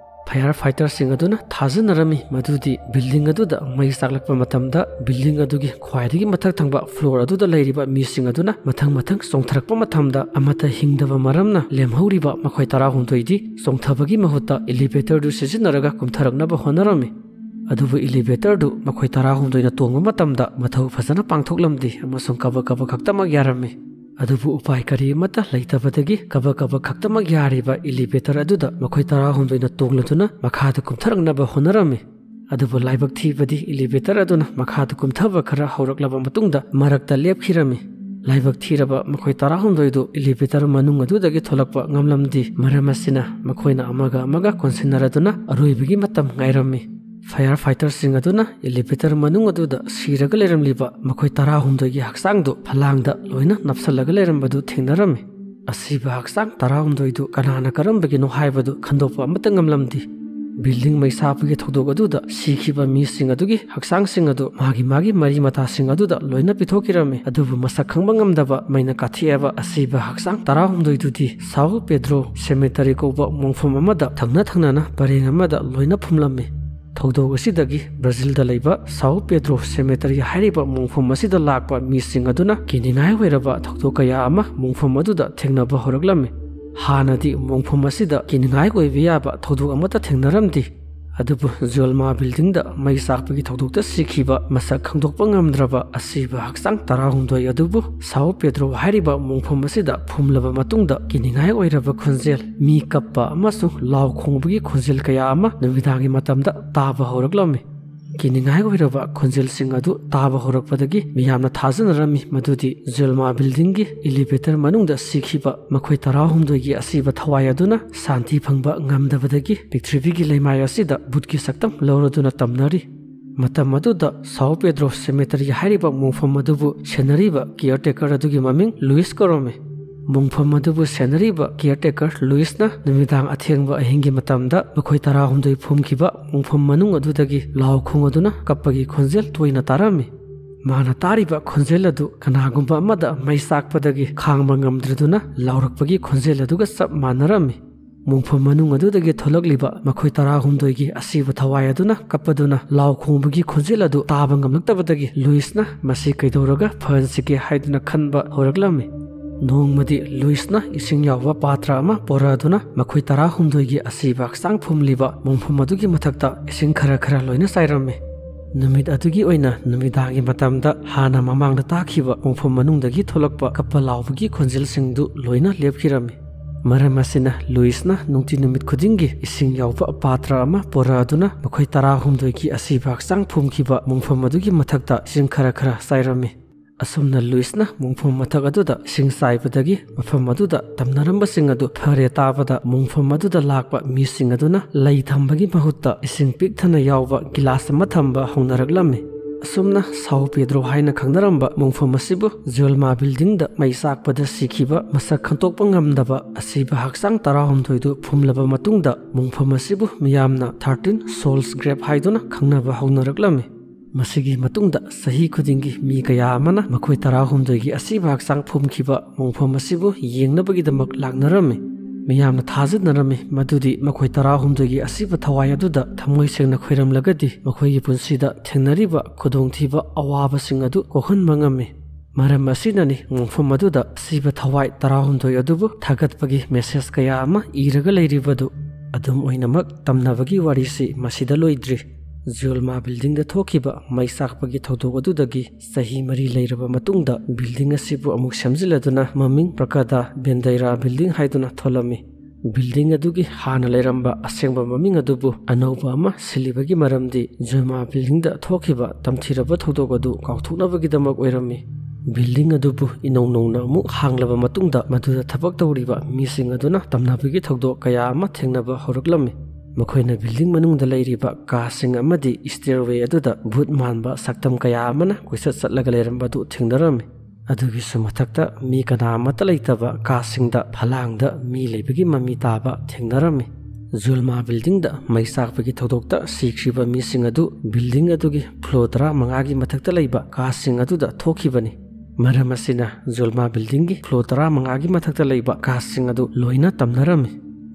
Fire fighterꯁꯤꯡ ꯑꯗꯨꯅ ꯊꯥꯖꯅꯔꯝꯃꯤ ꯃꯗꯨꯗꯤ building ꯑꯗꯨꯗ ꯃꯩ ꯆꯥꯛꯂꯛꯄ ꯃꯇꯝꯗ building ꯑꯗꯨꯒꯤ ꯈ꯭ꯋꯥꯏꯗꯒꯤ ꯃꯊꯛ ꯊꯪꯕ floor ꯑꯗꯨꯗ ꯂꯩꯔꯤꯕ ꯃꯤꯁꯤꯡ ꯑꯗꯨꯅ ꯃꯊꯪ ꯃꯊꯪ ꯆꯣꯡꯊꯔꯛꯄ ꯃꯇꯝꯗ ꯑꯃꯠꯇ ꯍꯤꯡꯗꯕ ꯃꯔꯝꯅ ꯂꯦꯝꯍꯧꯔꯤꯕ ꯃꯈꯣꯏ ꯇꯔꯥꯍꯨꯝꯗꯣꯏꯗꯤ ꯆꯣꯡꯊꯕꯒꯤ ꯃꯍꯨꯠꯇ elevatorꯗꯨ ꯁꯤꯖꯤꯟꯅꯔꯒ ꯀꯨꯝꯊꯔꯛꯅꯕ ꯍꯣꯠꯅꯔꯝꯃꯤ꯫ ꯑꯗꯨꯕꯨ elevatorꯗꯨ ꯃꯈꯣꯏ ꯇꯔꯥꯍꯨꯝꯗꯣꯏꯅ ꯇꯣꯡꯕ ꯃꯇꯝꯗ ꯃꯊꯧ ꯐꯖꯅ ꯄꯥꯡꯊꯣꯛꯂꯝꯗꯦ ꯑꯃꯁꯨꯡ ꯀꯕꯛ ꯀꯕꯛ ꯈꯛꯇꯃꯛ ꯌꯥꯔꯝꯃꯤ꯫ ꯑꯗꯨꯕꯨ ꯎꯄꯥꯏ ꯀꯔꯤ ꯑꯃꯠꯇ ꯂꯩꯇꯕꯗꯒꯤ ꯀꯕꯛ ꯀꯕꯛ ꯈꯛꯇꯃꯛ ꯌꯥꯔꯤꯕ elevator ꯑꯗꯨꯗ ꯃꯈꯣꯏ ꯇꯔꯥꯍꯨꯝꯗꯣꯏꯅ ꯇꯣꯡꯂꯗꯨꯅ ꯃꯈꯥꯗ ꯀꯨꯝꯊꯔꯛꯅꯕ ꯍꯣꯠꯅꯔꯝꯃꯤ꯫ ꯑꯗꯨꯕꯨ ꯂꯥꯏꯕꯛ ꯊꯤꯕꯗꯤ elevator ꯑꯗꯨꯅ ꯃꯈꯥꯗ ꯀꯨꯝꯊꯕ ꯈꯔ ꯍꯧꯔꯛꯂꯕ ꯃꯇꯨꯡꯗ ꯃꯔꯛꯇ ꯂꯦꯞꯈꯤꯔꯝꯃꯤ꯫ ꯂꯥꯏꯕꯛ ꯊꯤꯔꯕ ꯃꯈꯣꯏ ꯇꯔꯥꯍꯨꯝꯗꯣꯏꯗꯨ ꯏꯂꯤꯚꯦꯇꯔ ꯃꯅꯨꯡ ꯑꯗꯨꯗꯒꯤ ꯊꯣꯛꯂꯛꯄ ꯉꯝꯂꯝꯗꯦ꯫ ꯃꯔꯝ ꯑꯁꯤꯅ ꯃꯈꯣꯏꯅ ꯑꯃꯒ ꯑꯃꯒ ꯀꯣꯟꯁꯤꯟꯅꯔꯗꯨꯅ ꯑꯔꯣꯏꯕꯒꯤ ꯃꯇꯝ ꯉꯥꯏꯔꯝꯃꯤ꯫ ꯐꯥꯌꯔ ꯐꯥꯏꯇꯔꯁꯤꯡ ꯑꯗꯨꯅ ꯏꯂꯤꯚꯦꯇꯔ ꯃꯅꯨꯡ ꯑꯗꯨꯗ ꯁꯤꯔꯒ ꯂꯩꯔꯝꯂꯤꯕ ꯃꯈꯣꯏ ꯇꯔꯥꯍꯨꯝꯗꯣꯏꯒꯤ ꯍꯛꯆꯥꯡꯗꯨ ꯐꯂꯥꯡꯗ ꯂꯣꯏꯅ ꯅꯞꯁꯜꯂꯒ ꯂꯩꯔꯝꯕꯗꯨ ꯊꯦꯡꯅꯔꯝꯃꯤ꯫ ꯑꯁꯤꯕ ꯍꯛꯆꯥꯡ ꯇꯔꯥꯍꯨꯝꯗꯣꯏꯗꯨ ꯀꯅꯥꯅ ꯀꯔꯝꯕꯒꯤꯅꯣ ꯍꯥꯏꯕꯗꯨ ꯈꯟꯗꯣꯛꯄ ꯑꯃꯠꯇ ꯉꯝꯂꯝꯗꯦ꯫ ꯕꯤꯜꯗꯤꯡ ꯃꯩ ꯆꯥꯛꯄꯒꯤ ꯊꯧꯗꯣꯛ ꯑꯗꯨꯗ ꯁꯤꯈꯤꯕ ꯃꯤꯁꯤꯡ ꯑꯗꯨꯒꯤ ꯍꯛꯆꯥꯡꯁꯤꯡ ꯑꯗꯨ ꯃꯥꯒꯤ ꯃꯥꯒꯤ ꯃꯔꯤ ꯃꯇꯥꯁꯤꯡ ꯑꯗꯨꯗ ꯂꯣꯏꯅ ꯄꯤꯊꯣꯛꯈꯤꯔꯝꯃꯤ꯫ ꯑꯗꯨꯕꯨ ꯃꯁꯛ ꯈꯪꯕ ꯉꯝꯗꯕ ꯃꯩꯅ ꯀꯥꯊꯦꯛꯑꯕ ꯑꯁꯤꯕ ꯍꯛꯆꯥꯡ ꯇꯔꯥꯍꯨꯝꯗꯣꯏꯗꯨꯗꯤ ꯁꯥꯎ ꯄꯦꯗ꯭ꯔꯣ ꯁꯦꯃꯦꯇꯔꯤ ꯀꯧꯕ ꯃꯣꯡꯐꯝ ꯑꯃꯗ ꯊꯪꯅ ꯊꯪꯅꯅ ꯄꯔꯦꯡ ꯑꯃꯗ ꯂꯣꯏꯅ ꯐꯨꯝꯂꯝꯃꯤ꯫ ꯊꯧꯗꯣꯛ ꯑꯁꯤꯗꯒꯤ ꯕ꯭ꯔꯥꯖꯤꯜꯗ ꯂꯩꯕ ꯁꯥꯎ ꯄꯦꯗ꯭ꯔꯣ ꯁꯦꯃꯦꯇꯔꯤ ꯍꯥꯏꯔꯤꯕ ꯃꯣꯡꯐꯝ ꯑꯁꯤꯗ ꯂꯥꯛꯄ ꯃꯤꯁꯤꯡ ꯑꯗꯨꯅ ꯀꯤꯅꯤꯡꯉꯥꯏ ꯑꯣꯏꯔꯕ ꯊꯧꯗꯣꯛ ꯀꯌꯥ ꯑꯃ ꯃꯣꯡꯐꯝ ꯑꯗꯨꯗ ꯊꯦꯡꯅꯕ ꯍꯧꯔꯛꯂꯝꯃꯤ꯫ ꯍꯥꯟꯅꯗꯤ ꯃꯣꯡꯐꯝ ꯑꯁꯤꯗ ꯀꯤꯅꯤꯡꯉꯥꯏ ꯑꯣꯏꯕ ꯌꯥꯕ ꯊꯧꯗꯣꯛ ꯑꯃꯠꯇ ꯊꯦꯡꯅꯔꯝꯗꯦ꯫ ꯑꯗꯨꯕꯨ ꯖꯨꯑꯦꯜꯃꯥ ꯕꯤꯜꯗꯤꯡꯗ ꯃꯩ ꯆꯥꯛꯄꯒꯤ ꯊꯧꯗꯣꯛꯇ ꯁꯤꯈꯤꯕ ꯃꯁꯛ ꯈꯪꯗꯣꯛꯄ ꯉꯝꯗ꯭ꯔꯕ ꯑꯁꯤꯕ ꯍꯛꯆꯥꯡ ꯇꯔꯥꯍꯨꯝꯗꯣꯏ ꯑꯗꯨꯕꯨ ꯁꯥꯎ ꯄꯦꯗ꯭ꯔꯣ ꯍꯥꯏꯔꯤꯕ ꯃꯣꯡꯐꯝ ꯑꯁꯤꯗ ꯐꯨꯝꯂꯕ ꯃꯇꯨꯡꯗ ꯀꯤꯅꯤꯡꯉꯥꯏ ꯑꯣꯏꯔꯕ ꯈꯣꯟꯖꯦꯜ, ꯃꯤ ꯀꯞꯄ ꯑꯃꯁꯨꯡ ꯂꯥꯎ ꯈꯣꯡꯕꯒꯤ ꯈꯣꯟꯖꯦꯜ ꯀꯌꯥ ꯑꯃ ꯅꯨꯃꯤꯗꯥꯡꯒꯤ ꯃꯇꯝꯗ ꯇꯥꯕ ꯍꯧꯔꯛꯂꯝꯃꯤ꯫ ꯀꯤꯅꯤꯡꯉꯥꯏ ꯑꯣꯏꯔꯕ ꯈꯣꯟꯖꯦꯜꯁꯤꯡ ꯑꯗꯨ ꯇꯥꯕ ꯍꯧꯔꯛꯄꯗꯒꯤ ꯃꯤꯌꯥꯝꯅ ꯊꯥꯖꯅꯔꯝꯃꯤ ꯃꯗꯨꯗꯤ ꯖꯨꯑꯦꯜꯃꯥ ꯕꯤꯜꯗꯤꯡꯒꯤ ꯏꯂꯤꯚꯦꯇꯔ ꯃꯅꯨꯡꯗ ꯁꯤꯈꯤꯕ ꯃꯈꯣꯏ ꯇꯔꯥꯍꯨꯝꯗꯣꯏꯒꯤ ꯑꯁꯤꯕ ꯊꯋꯥꯏ ꯑꯗꯨꯅ ꯁꯥꯟꯇꯤ ꯐꯪꯕ ꯉꯝꯗꯕꯗꯒꯤ ꯄ꯭ꯔꯤꯊꯤꯕꯤꯒꯤ ꯂꯩꯃꯥꯏ ꯑꯁꯤꯗ ꯚꯨꯠꯀꯤ ꯁꯛꯇꯝ ꯂꯧꯔꯗꯨꯅ ꯇꯝꯅꯔꯤ꯫ ꯃꯇꯝ ꯑꯗꯨꯗ ꯁꯥꯎ ꯄꯦꯗ꯭ꯔꯣ ꯁꯦꯃꯦꯇꯔꯤ ꯍꯥꯏꯔꯤꯕ ꯃꯣꯡꯐꯝ ꯑꯗꯨꯕꯨ ꯁꯦꯟꯅꯔꯤꯕ ꯀꯤꯌꯔꯇꯦꯀꯔ ꯑꯗꯨꯒꯤ ꯃꯃꯤꯡ ꯂꯨꯏꯁ ꯀꯧꯔꯝꯃꯤ꯫ ꯃꯣꯡꯐꯝ ꯑꯗꯨꯕꯨ ꯁꯦꯟꯅꯔꯤꯕ ꯀꯤꯌꯔꯇꯦꯀꯔ ꯂꯨꯏꯁꯅ ꯅꯨꯃꯤꯗꯥꯡ ꯑꯊꯦꯡꯕ ꯑꯍꯤꯡꯒꯤ ꯃꯇꯝꯗ ꯃꯈꯣꯏ ꯇꯔꯥꯍꯨꯝꯗꯣꯏ ꯐꯨꯝꯈꯤꯕ ꯃꯣꯡꯐꯝ ꯃꯅꯨꯡ ꯑꯗꯨꯗꯒꯤ ꯂꯥꯎ ꯈꯣꯡꯗꯨꯅ ꯀꯞꯄꯒꯤ ꯈꯣꯟꯖꯦꯜ ꯇꯣꯏꯅ ꯇꯥꯔꯝꯃꯤ꯫ ꯃꯥꯅ ꯇꯥꯔꯤꯕ ꯈꯣꯟꯖꯦꯜ ꯑꯗꯨ ꯀꯅꯥꯒꯨꯝꯕ ꯑꯃꯗ ꯃꯩ ꯆꯥꯛꯄꯗꯒꯤ ꯈꯥꯡꯕ ꯉꯝꯗ꯭ꯔꯗꯨꯅ ꯂꯥꯎꯔꯛꯄꯒꯤ ꯈꯣꯟꯖꯦꯜ ꯑꯗꯨꯒ ꯆꯞ ꯃꯥꯟꯅꯔꯝꯃꯤ꯫ ꯃꯣꯡꯐꯝ ꯃꯅꯨꯡ ꯑꯗꯨꯗꯒꯤ ꯊꯣꯛꯂꯛꯂꯤꯕ ꯃꯈꯣꯏ ꯇꯔꯥꯍꯨꯝꯗꯣꯏꯒꯤ ꯑꯁꯤꯕ ꯊꯋꯥꯏ ꯑꯗꯨꯅ ꯀꯞꯄꯗꯨꯅ ꯂꯥꯎ ꯈꯣꯡꯕꯒꯤ ꯈꯣꯟꯖꯦꯜ ꯑꯗꯨ ꯇꯥꯕ ꯉꯝꯂꯛꯇꯕꯗꯒꯤ ꯂꯨꯏꯁꯅ ꯃꯁꯤ ꯀꯩꯗꯧꯔꯒ ꯐꯍꯟꯁꯤꯒꯦ ꯍꯥꯏꯗꯨꯅ ꯈꯟꯕ ꯍꯧꯔꯛꯂꯝꯃꯤ꯫ ꯅꯣꯡꯃꯗꯤ ꯂꯨꯏꯁꯅ ꯏꯁꯤꯡ ꯌꯥꯎꯕ ꯄꯥꯇ꯭ꯔ ꯑꯃ ꯄꯣꯔꯛꯑꯗꯨꯅ ꯃꯈꯣꯏ ꯇꯔꯥꯍꯨꯝꯗꯣꯏꯒꯤ ꯑꯁꯤꯕ ꯍꯛꯆꯥꯡ ꯐꯨꯝꯂꯤꯕ ꯃꯣꯡꯐꯝ ꯑꯗꯨꯒꯤ ꯃꯊꯛꯇ ꯏꯁꯤꯡ ꯈꯔ ꯈꯔ ꯂꯣꯏꯅ ꯆꯥꯏꯔꯝꯃꯤ꯫ ꯅꯨꯃꯤꯠ ꯑꯗꯨꯒꯤ ꯑꯣꯏꯅ ꯅꯨꯃꯤꯗꯥꯡꯒꯤ ꯃꯇꯝꯗ ꯍꯥꯟꯅ ꯃꯃꯥꯡꯗ ꯇꯥꯈꯤꯕ ꯃꯣꯡꯐꯝ ꯃꯅꯨꯡꯗꯒꯤ ꯊꯣꯛꯂꯛꯄ ꯀꯞꯄ ꯂꯥꯎꯕꯒꯤ ꯈꯣꯟꯖꯦꯜꯁꯤꯡꯗꯨ ꯂꯣꯏꯅ ꯂꯦꯞꯈꯤꯔꯝꯃꯤ꯫ ꯃꯔꯝ ꯑꯁꯤꯅ ꯂꯨꯏꯁꯅ ꯅꯨꯡꯇꯤ ꯅꯨꯃꯤꯠ ꯈꯨꯗꯤꯡꯒꯤ ꯏꯁꯤꯡ ꯌꯥꯎꯕ ꯄꯥꯇ꯭ꯔ ꯑꯃ ꯄꯣꯔꯛꯑꯗꯨꯅ ꯃꯈꯣꯏ ꯇꯔꯥꯍꯨꯝꯗꯣꯏꯒꯤ ꯑꯁꯤꯕ ꯍꯛꯆꯥꯡ ꯐꯨꯝꯈꯤꯕ ꯃꯣꯡꯐꯝ ꯑꯗꯨꯒꯤ ꯃꯊꯛꯇ ꯏꯁꯤꯡ ꯈꯔ ꯈꯔ ꯆꯥꯏꯔꯝꯃꯤ꯫ ꯑꯁꯨꯝꯅ ꯂꯨꯏꯁꯅ ꯃꯣꯡꯐꯝ ꯃꯊꯛ ꯑꯗꯨꯗ ꯏꯁꯤꯡ ꯆꯥꯏꯕꯗꯒꯤ ꯃꯐꯝ ꯑꯗꯨꯗ ꯇꯝꯅꯔꯝꯕꯁꯤꯡ ꯑꯗꯨ ꯐꯔꯦ ꯇꯥꯕꯗ, ꯃꯣꯡꯐꯝ ꯑꯗꯨꯗ ꯂꯥꯛꯄ ꯃꯤꯁꯤꯡ ꯑꯗꯨꯅ ꯂꯩ ꯊꯝꯕꯒꯤ ꯃꯍꯨꯠꯇ ꯏꯁꯤꯡ ꯄꯤꯛ ꯊꯟꯅ ꯌꯥꯎꯕ ꯒꯤꯂꯥꯁ ꯑꯃ ꯊꯝꯕ ꯍꯧꯅꯔꯛꯂꯝꯃꯤ꯫ ꯑꯁꯨꯝꯅ ꯁꯥꯎ ꯄꯦꯗ꯭ꯔꯣ ꯍꯥꯏꯅ ꯈꯪꯅꯔꯝꯕ ꯃꯣꯡꯐꯝ ꯑꯁꯤꯕꯨ ꯖꯨꯜꯃꯥ ꯕꯤꯜꯗꯤꯡꯗ ꯃꯩ ꯆꯥꯛꯄꯗ ꯁꯤꯈꯤꯕ ꯃꯁꯛ ꯈꯟꯇꯣꯛꯄ ꯉꯝꯗꯕ ꯑꯁꯤꯕ ꯍꯛꯆꯥꯡ ꯇꯔꯥꯍꯨꯝꯗꯣꯏꯗꯨ ꯐꯨꯝꯂꯕ ꯃꯇꯨꯡꯗ, ꯃꯣꯡꯐꯝ ꯑꯁꯤꯕꯨ ꯃꯤꯌꯥꯝꯅ ꯊꯥꯔꯇꯤꯟ ꯁꯣꯜꯁ ꯒ꯭ꯔꯦꯞ ꯍꯥꯏꯗꯨꯅ ꯈꯪꯅꯕ ꯍꯧꯅꯔꯛꯂꯝꯃꯤ꯫ ꯃꯁꯤꯒꯤ ꯃꯇꯨꯡꯗ ꯆꯍꯤ ꯈꯨꯗꯤꯡꯒꯤ ꯃꯤ ꯀꯌꯥ ꯑꯃꯅ ꯃꯈꯣꯏ ꯇꯔꯥꯍꯨꯝꯗꯣꯏꯒꯤ ꯑꯁꯤꯕ ꯍꯛꯆꯥꯡ ꯐꯨꯝꯈꯤꯕ ꯃꯣꯡꯐꯝ ꯑꯁꯤꯕꯨ ꯌꯦꯡꯅꯕꯒꯤꯗꯃꯛ ꯂꯥꯛꯅꯔꯝꯃꯤ꯫ ꯃꯤꯌꯥꯝꯅ ꯊꯥꯖꯅꯔꯝꯃꯤ ꯃꯗꯨꯗꯤ ꯃꯈꯣꯏ ꯇꯔꯥꯍꯨꯝꯗꯣꯏꯒꯤ ꯑꯁꯤꯕ ꯊꯋꯥꯏ ꯑꯗꯨꯗ ꯊꯃꯣꯏ ꯁꯦꯡꯅ ꯈꯣꯏꯔꯝꯂꯒꯗꯤ ꯃꯈꯣꯏꯒꯤ ꯄꯨꯟꯁꯤꯗ ꯊꯦꯡꯅꯔꯤꯕ ꯈꯨꯗꯣꯡꯊꯤꯕ ꯑꯋꯥꯕꯁꯤꯡ ꯑꯗꯨ ꯀꯣꯛꯍꯟꯕ ꯉꯝꯃꯤ꯫ ꯃꯔꯝ ꯑꯁꯤꯅꯅꯤ ꯃꯣꯡꯐꯝ ꯑꯗꯨꯗ ꯑꯁꯤꯕ ꯊꯋꯥꯏ ꯇꯔꯥꯍꯨꯝꯗꯣꯏ ꯑꯗꯨꯕꯨ ꯊꯥꯒꯠꯄꯒꯤ ꯃꯦꯁꯦꯖ ꯀꯌꯥ ꯑꯃ ꯏꯔꯒ ꯂꯩꯔꯤꯕꯗꯨ꯫ ꯑꯗꯨꯝ ꯑꯣꯏꯅꯃꯛ, ꯇꯝꯅꯕꯒꯤ ꯋꯥꯔꯤꯁꯤ ꯃꯁꯤꯗ ꯂꯣꯏꯗ꯭ꯔꯤ꯫ ꯖꯨꯜꯃꯥ ꯕꯤꯜꯗꯤꯡꯗ ꯊꯣꯛꯈꯤꯕ ꯃꯩ ꯆꯥꯛꯄꯒꯤ ꯊꯧꯗꯣꯛ ꯑꯗꯨꯗꯒꯤ ꯆꯍꯤ ꯃꯔꯤ ꯂꯩꯔꯕ ꯃꯇꯨꯡꯗ ꯕꯤꯜꯗꯤꯡ ꯑꯁꯤꯕꯨ ꯑꯃꯨꯛ ꯁꯦꯝꯖꯤꯜꯂꯗꯨꯅ ꯃꯃꯤꯡ ꯄ꯭ꯔꯀꯥꯗꯥ ꯕꯦꯟꯗꯩꯔꯥ ꯕꯤꯜꯗꯤꯡ ꯍꯥꯏꯗꯨꯅ ꯊꯣꯜꯂꯝꯃꯤ꯫ ꯕꯤꯜꯗꯤꯡ ꯑꯗꯨꯒꯤ ꯍꯥꯟꯅ ꯂꯩꯔꯝꯕ ꯑꯁꯦꯡꯕ ꯃꯃꯤꯡ ꯑꯗꯨꯕꯨ ꯑꯅꯧꯕ ꯑꯃ ꯁꯤꯜꯂꯤꯕꯒꯤ ꯃꯔꯝꯗꯤ ꯖꯨꯜꯃꯥ ꯕꯤꯜꯗꯤꯡꯗ ꯊꯣꯛꯈꯤꯕ ꯇꯝꯊꯤꯔꯕ ꯊꯧꯗꯣꯛ ꯑꯗꯨ ꯀꯥꯎꯊꯣꯛꯅꯕꯒꯤꯗꯃꯛ ꯑꯣꯏꯔꯝꯃꯤ꯫ ꯕꯤꯜꯗꯤꯡ ꯑꯗꯨꯕꯨ ꯏꯅꯧ ꯅꯧꯅ ꯑꯃꯨꯛ ꯍꯥꯡꯂꯕ ꯃꯇꯨꯡꯗ ꯃꯗꯨꯗ ꯊꯕꯛ ꯇꯧꯔꯤꯕ ꯃꯤꯁꯤꯡ ꯑꯗꯨꯅ ꯇꯝꯅꯕꯒꯤ ꯊꯧꯗꯣꯛ ꯀꯌꯥ ꯑꯃ ꯊꯦꯡꯅꯕ ꯍꯧꯔꯛꯂꯝꯃꯤ꯫ ꯃꯈꯣꯏꯅ ꯕꯤꯜꯗꯤꯡ ꯃꯅꯨꯡꯗ ꯂꯩꯔꯤꯕ ꯀꯥꯁꯤꯡ ꯑꯃꯗꯤ ꯁ꯭ꯇꯦꯔꯋꯦ ꯑꯗꯨꯗ ꯚꯨꯠ ꯃꯥꯟꯕ ꯁꯛꯇꯝ ꯀꯌꯥ ꯑꯃꯅ ꯀꯣꯏꯆꯠ ꯆꯠꯂꯒ ꯂꯩꯔꯝꯕ ꯑꯗꯨ ꯊꯦꯡꯅꯔꯝꯃꯤ꯫ ꯑꯗꯨꯒꯤꯁꯨ ꯃꯊꯛꯇ ꯃꯤ ꯀꯅꯥ ꯑꯃꯠꯇ ꯂꯩꯇꯕ ꯀꯥꯁꯤꯡꯗ ꯐꯂꯥꯡꯗ ꯃꯤ ꯂꯩꯕꯒꯤ ꯃꯃꯤ ꯇꯥꯕ ꯊꯦꯡꯅꯔꯝꯃꯤ꯫ ꯖꯨꯜꯃꯥ ꯕꯤꯜꯗꯤꯡꯗ ꯃꯩ ꯆꯥꯛꯄꯒꯤ ꯊꯧꯗꯣꯛꯇ ꯁꯤꯈ꯭ꯔꯤꯕ ꯃꯤꯁꯤꯡ ꯑꯗꯨ ꯕꯤꯜꯗꯤꯡ ꯑꯗꯨꯒꯤ ꯐ꯭ꯂꯣꯔ ꯇꯔꯥꯃꯉꯥꯒꯤ ꯃꯊꯛꯇ ꯂꯩꯕ ꯀꯥꯁꯤꯡ ꯑꯗꯨꯗ ꯊꯣꯛꯈꯤꯕꯅꯤ꯫ ꯃꯔꯝ ꯑꯁꯤꯅ ꯖꯨꯜꯃꯥ ꯕꯤꯜꯗꯤꯡꯒꯤ ꯐ꯭ꯂꯣꯔ ꯇꯔꯥꯃꯉꯥꯒꯤ ꯃꯊꯛꯇ ꯂꯩꯕ ꯀꯥꯁꯤꯡ ꯑꯗꯨ ꯂꯣꯏꯅ ꯇꯝꯅꯔꯝꯃꯤ꯫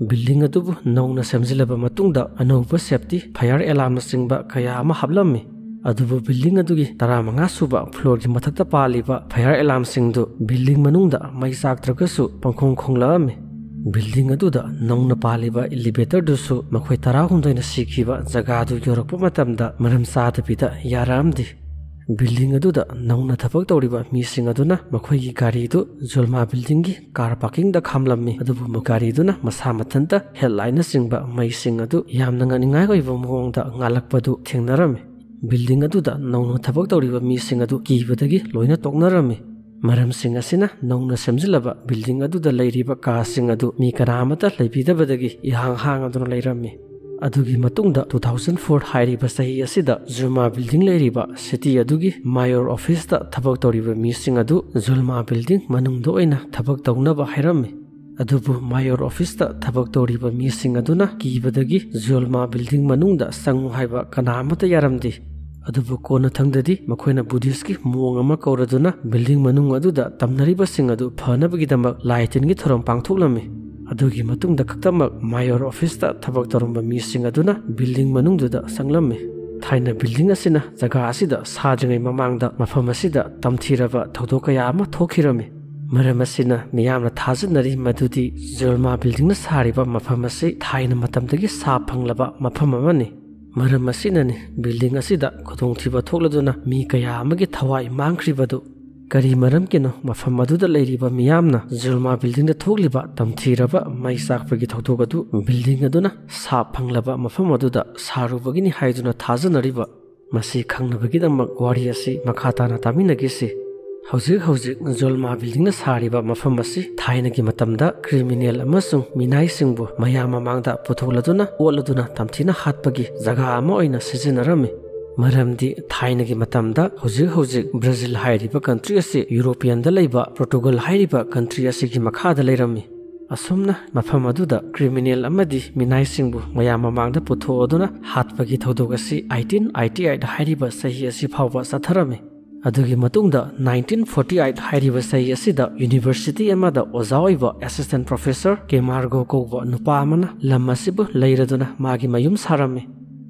ꯕꯤꯜꯗꯤꯡ ꯑꯗꯨꯕꯨ ꯅꯧꯅ ꯁꯦꯝꯖꯤꯜꯂꯕ ꯃꯇꯨꯡꯗ ꯑꯅꯧꯕ ꯁꯦꯐꯇꯤ ꯐꯥꯌꯔ ꯑꯦꯂꯥꯔꯝꯅꯆꯤꯡꯕ ꯀꯌꯥ ꯑꯃ ꯍꯥꯞꯂꯝꯃꯤ꯫ ꯑꯗꯨꯕꯨ ꯕꯤꯜꯗꯤꯡ ꯑꯗꯨꯒꯤ ꯇꯔꯥꯃꯉꯥ ꯁꯨꯕ ꯐ꯭ꯂꯣꯔꯒꯤ ꯃꯊꯛꯇ ꯄꯥꯜꯂꯤꯕ ꯐꯥꯌꯔ ꯑꯦꯂꯥꯔꯝꯁꯤꯡꯗꯨ ꯕꯤꯜꯗꯤꯡ ꯃꯅꯨꯡꯗ ꯃꯩ ꯆꯥꯛꯇ꯭ꯔꯒꯁꯨ ꯄꯪꯈꯣꯡ ꯈꯣꯡꯂꯛꯑꯝꯃꯤ꯫ ꯕꯤꯜꯗꯤꯡ ꯑꯗꯨꯗ ꯅꯧꯅ ꯄꯥꯜꯂꯤꯕ ꯏꯂꯤꯚꯦꯇꯔꯗꯨꯁꯨ ꯃꯈꯣꯏ ꯇꯔꯥꯍꯨꯝꯗꯣꯏꯅ ꯁꯤꯈꯤꯕ ꯖꯒꯥꯗꯨ ꯌꯧꯔꯛꯄ ꯃꯇꯝꯗ ꯃꯔꯝ ꯆꯥꯗꯕꯤꯗ ꯌꯥꯔꯛꯑꯝꯗꯦ꯫ ꯕꯤꯜꯗꯤꯡ ꯑꯗꯨꯗ ꯅꯧꯅ ꯊꯕꯛ ꯇꯧꯔꯤꯕ ꯃꯤꯁꯤꯡ ꯑꯗꯨꯅ ꯃꯈꯣꯏꯒꯤ ꯒꯥꯔꯤꯗꯨ ꯖꯨꯜꯃꯥ ꯕꯤꯜꯗꯤꯡꯒꯤ ꯀꯥꯔ ꯄꯥꯔꯀꯤꯡꯗ ꯈꯥꯝꯂꯝꯃꯤ꯫ ꯑꯗꯨꯕꯨ ꯒꯥꯔꯤꯗꯨꯅ ꯃꯁꯥ ꯃꯊꯟꯇ ꯍꯦꯗꯂꯥꯏꯠꯅꯆꯤꯡꯕ ꯃꯩꯁꯤꯡ ꯑꯗꯨ ꯌꯥꯝꯅ ꯉꯛꯅꯤꯡꯉꯥꯏ ꯑꯣꯏꯕ ꯃꯑꯣꯡꯗ ꯉꯥꯜꯂꯛꯄꯗꯨ ꯊꯦꯡꯅꯔꯝꯃꯤ꯫ ꯕꯤꯜꯗꯤꯡ ꯑꯗꯨꯗ ꯅꯧꯅ ꯊꯕꯛ ꯇꯧꯔꯤꯕ ꯃꯤꯁꯤꯡ ꯑꯗꯨ ꯀꯤꯕꯗꯒꯤ ꯂꯣꯏꯅ ꯇꯣꯛꯅꯔꯝꯃꯤ꯫ ꯃꯔꯝꯁꯤꯡ ꯑꯁꯤꯅ ꯅꯧꯅ ꯁꯦꯝꯖꯤꯜꯂꯕ ꯕꯤꯜꯗꯤꯡ ꯑꯗꯨꯗ ꯂꯩꯔꯤꯕ ꯀꯥꯁꯤꯡ ꯑꯗꯨ ꯃꯤ ꯀꯅꯥ ꯑꯃꯠꯇ ꯂꯩꯕꯤꯗꯕꯗꯒꯤ ꯏꯍꯥꯡ ꯍꯥꯡꯗꯨꯅ ꯂꯩꯔꯝꯃꯤ꯫ ꯑꯗꯨꯒꯤ ꯃꯇꯨꯡꯗ two thousand four ꯍꯥꯏꯔꯤꯕ ꯆꯍꯤ ꯑꯁꯤꯗ ꯖꯨꯜꯃꯥ ꯕꯤꯜꯗꯤꯡ ꯂꯩꯔꯤꯕ ꯁꯤꯇꯤ ꯑꯗꯨꯒꯤ ꯃꯥꯌꯣꯔ ꯑꯣꯐꯤꯁꯇ ꯊꯕꯛ ꯇꯧꯔꯤꯕ ꯃꯤꯁꯤꯡ ꯑꯗꯨ ꯖꯨꯜꯃꯥ ꯕꯤꯜꯗꯤꯡ ꯃꯅꯨꯡꯗ ꯑꯣꯏꯅ ꯊꯕꯛ ꯇꯧꯅꯕ ꯍꯥꯏꯔꯝꯃꯤ꯫ ꯑꯗꯨꯕꯨ ꯃꯥꯌꯣꯔ ꯑꯣꯐꯤꯁꯇ ꯊꯕꯛ ꯇꯧꯔꯤꯕ ꯃꯤꯁꯤꯡ ꯑꯗꯨꯅ ꯀꯤꯕꯗꯒꯤ ꯖꯨꯜꯃꯥ ꯕꯤꯜꯗꯤꯡ ꯃꯅꯨꯡꯗ ꯆꯪꯉꯨ ꯍꯥꯏꯕ ꯀꯅꯥ ꯑꯃꯠꯇ ꯌꯥꯔꯝꯗꯦ꯫ ꯑꯗꯨꯕꯨ ꯀꯣꯟꯅꯊꯪꯗꯗꯤ ꯃꯈꯣꯏꯅ ꯕꯨꯙꯤꯁꯀꯤ ꯃꯑꯣꯡ ꯑꯃ ꯀꯧꯔꯗꯨꯅ ꯕꯤꯜꯗꯤꯡ ꯃꯅꯨꯡ ꯑꯗꯨꯗ ꯇꯝꯅꯔꯤꯕꯁꯤꯡ ꯑꯗꯨ ꯐꯅꯕꯒꯤꯗꯃꯛ ꯂꯥꯏ ꯇꯤꯟꯒꯤ ꯊꯧꯔꯝ ꯄꯥꯡꯊꯣꯛꯂꯝꯃꯤ꯫ ꯑꯗꯨꯒꯤ ꯃꯇꯨꯡꯗ ꯈꯛꯇꯃꯛ ꯃꯥꯌꯣꯔ ꯑꯣꯐꯤꯁꯇ ꯊꯕꯛ ꯇꯧꯔꯝꯕ ꯃꯤꯁꯤꯡ ꯑꯗꯨꯅ ꯕꯤꯜꯗꯤꯡ ꯃꯅꯨꯡꯗꯨꯗ ꯆꯪꯂꯝꯃꯤ꯫ ꯊꯥꯏꯅ ꯕꯤꯜꯗꯤꯡ ꯑꯁꯤꯅ ꯖꯒꯥ ꯑꯁꯤꯗ ꯁꯥꯗ꯭ꯔꯤꯉꯩ ꯃꯃꯥꯡꯗ ꯃꯐꯝ ꯑꯁꯤꯗ ꯇꯝꯊꯤꯔꯕ ꯊꯧꯗꯣꯛ ꯀꯌꯥ ꯑꯃ ꯊꯣꯛꯈꯤꯔꯝꯃꯤ꯫ ꯃꯔꯝ ꯑꯁꯤꯅ ꯃꯤꯌꯥꯝꯅ ꯊꯥꯖꯅꯔꯤ ꯃꯗꯨꯗꯤ ꯖꯨꯜꯃꯥ ꯕꯤꯜꯗꯤꯡꯅ ꯁꯥꯔꯤꯕ ꯃꯐꯝ ꯑꯁꯤ ꯊꯥꯏꯅ ꯃꯇꯝꯗꯒꯤ ꯁꯥ ꯐꯪꯂꯕ ꯃꯐꯝ ꯑꯃꯅꯤ꯫ ꯃꯔꯝ ꯑꯁꯤꯅꯅꯤ ꯕꯤꯜꯗꯤꯡ ꯑꯁꯤꯗ ꯈꯨꯗꯣꯡꯊꯤꯕ ꯊꯣꯛꯂꯗꯨꯅ ꯃꯤ ꯀꯌꯥ ꯑꯃꯒꯤ ꯊꯋꯥꯏ ꯃꯥꯡꯈ꯭ꯔꯤꯕꯗꯨ꯫ ꯀꯔꯤ ꯃꯔꯝꯒꯤꯅꯣ ꯃꯐꯝ ꯑꯗꯨꯗ ꯂꯩꯔꯤꯕ ꯃꯤꯌꯥꯝꯅ ꯖꯨꯜꯃꯥ ꯕꯤꯜꯗꯤꯡꯗ ꯊꯣꯛꯂꯤꯕ ꯇꯝꯊꯤꯔꯕ ꯃꯩ ꯆꯥꯛꯄꯒꯤ ꯊꯧꯗꯣꯛ ꯑꯗꯨ ꯕꯤꯜꯗꯤꯡ ꯑꯗꯨꯅ ꯁꯥ ꯐꯪꯂꯕ ꯃꯐꯝ ꯑꯗꯨꯗ ꯁꯥꯔꯨꯕꯒꯤꯅꯤ ꯍꯥꯏꯗꯨꯅ ꯊꯥꯖꯅꯔꯤꯕ? ꯃꯁꯤ ꯈꯪꯅꯕꯒꯤꯗꯃꯛ ꯋꯥꯔꯤ ꯑꯁꯤ ꯃꯈꯥ ꯇꯥꯅ ꯇꯥꯃꯤꯟꯅꯈꯤꯁꯤ꯫ ꯍꯧꯖꯤꯛ ꯍꯧꯖꯤꯛ ꯖꯨꯜꯃꯥ ꯕꯤꯜꯗꯤꯡꯅ ꯁꯥꯔꯤꯕ ꯃꯐꯝ ꯑꯁꯤ ꯊꯥꯏꯅꯒꯤ ꯃꯇꯝꯗ ꯀ꯭ꯔꯤꯃꯤꯅꯦꯜ ꯑꯃꯁꯨꯡ ꯃꯤꯅꯥꯏꯁꯤꯡꯕꯨ ꯃꯌꯥꯝ ꯃꯃꯥꯡꯗ ꯄꯨꯊꯣꯛꯂꯗꯨꯅ ꯑꯣꯠꯂꯗꯨꯅ ꯇꯝꯊꯤꯅ ꯍꯥꯠꯄꯒꯤ ꯖꯒꯥ ꯑꯃ ꯑꯣꯏꯅ ꯁꯤꯖꯤꯟꯅꯔꯝꯃꯤ꯫ ꯃꯔꯝꯗꯤ ꯊꯥꯏꯅꯒꯤ ꯃꯇꯝꯗ ꯍꯧꯖꯤꯛ ꯍꯧꯖꯤꯛ ꯕ꯭ꯔꯥꯖꯤꯜ ꯍꯥꯏꯔꯤꯕ ꯀꯟꯇ꯭ꯔꯤ ꯑꯁꯤ ꯌꯨꯔꯣꯄꯤꯌꯟꯗ ꯂꯩꯕ ꯄꯣꯔꯇꯨꯒꯜ ꯍꯥꯏꯔꯤꯕ ꯀꯟꯇ꯭ꯔꯤ ꯑꯁꯤꯒꯤ ꯃꯈꯥꯗ ꯂꯩꯔꯝꯃꯤ꯫ ꯑꯁꯨꯝꯅ ꯃꯐꯝ ꯑꯗꯨꯗ ꯀ꯭ꯔꯤꯃꯤꯅꯦꯜ ꯑꯃꯗꯤ ꯃꯤꯅꯥꯏꯁꯤꯡꯕꯨ ꯃꯌꯥꯝ ꯃꯃꯥꯡꯗ ꯄꯨꯊꯣꯛꯑꯗꯨꯅ ꯍꯥꯠꯄꯒꯤ ꯊꯧꯗꯣꯛ ꯑꯁꯤ eighteen eighty eight ꯍꯥꯏꯔꯤꯕ ꯆꯍꯤ ꯑꯁꯤ ꯐꯥꯎꯕ ꯆꯠꯊꯔꯝꯃꯤ꯫ ꯑꯗꯨꯒꯤ ꯃꯇꯨꯡꯗ nineteen forty eight ꯍꯥꯏꯔꯤꯕ ꯆꯍꯤ ꯑꯁꯤꯗ ꯌꯨꯅꯤꯚꯔꯁꯤꯇꯤ ꯑꯃꯗ ꯑꯣꯖꯥ ꯑꯣꯏꯕ ꯑꯦꯁꯤꯁꯇꯦꯟ ꯄ꯭ꯔꯣꯐꯦꯁꯔ ꯀꯦꯃꯥꯔꯒꯣ ꯀꯧꯕ ꯅꯨꯄꯥ ꯑꯃꯅ ꯂꯝ ꯑꯁꯤꯕꯨ ꯂꯩꯔꯗꯨꯅ ꯃꯥꯒꯤ ꯃꯌꯨꯝ ꯁꯥꯔꯝꯃꯤ꯫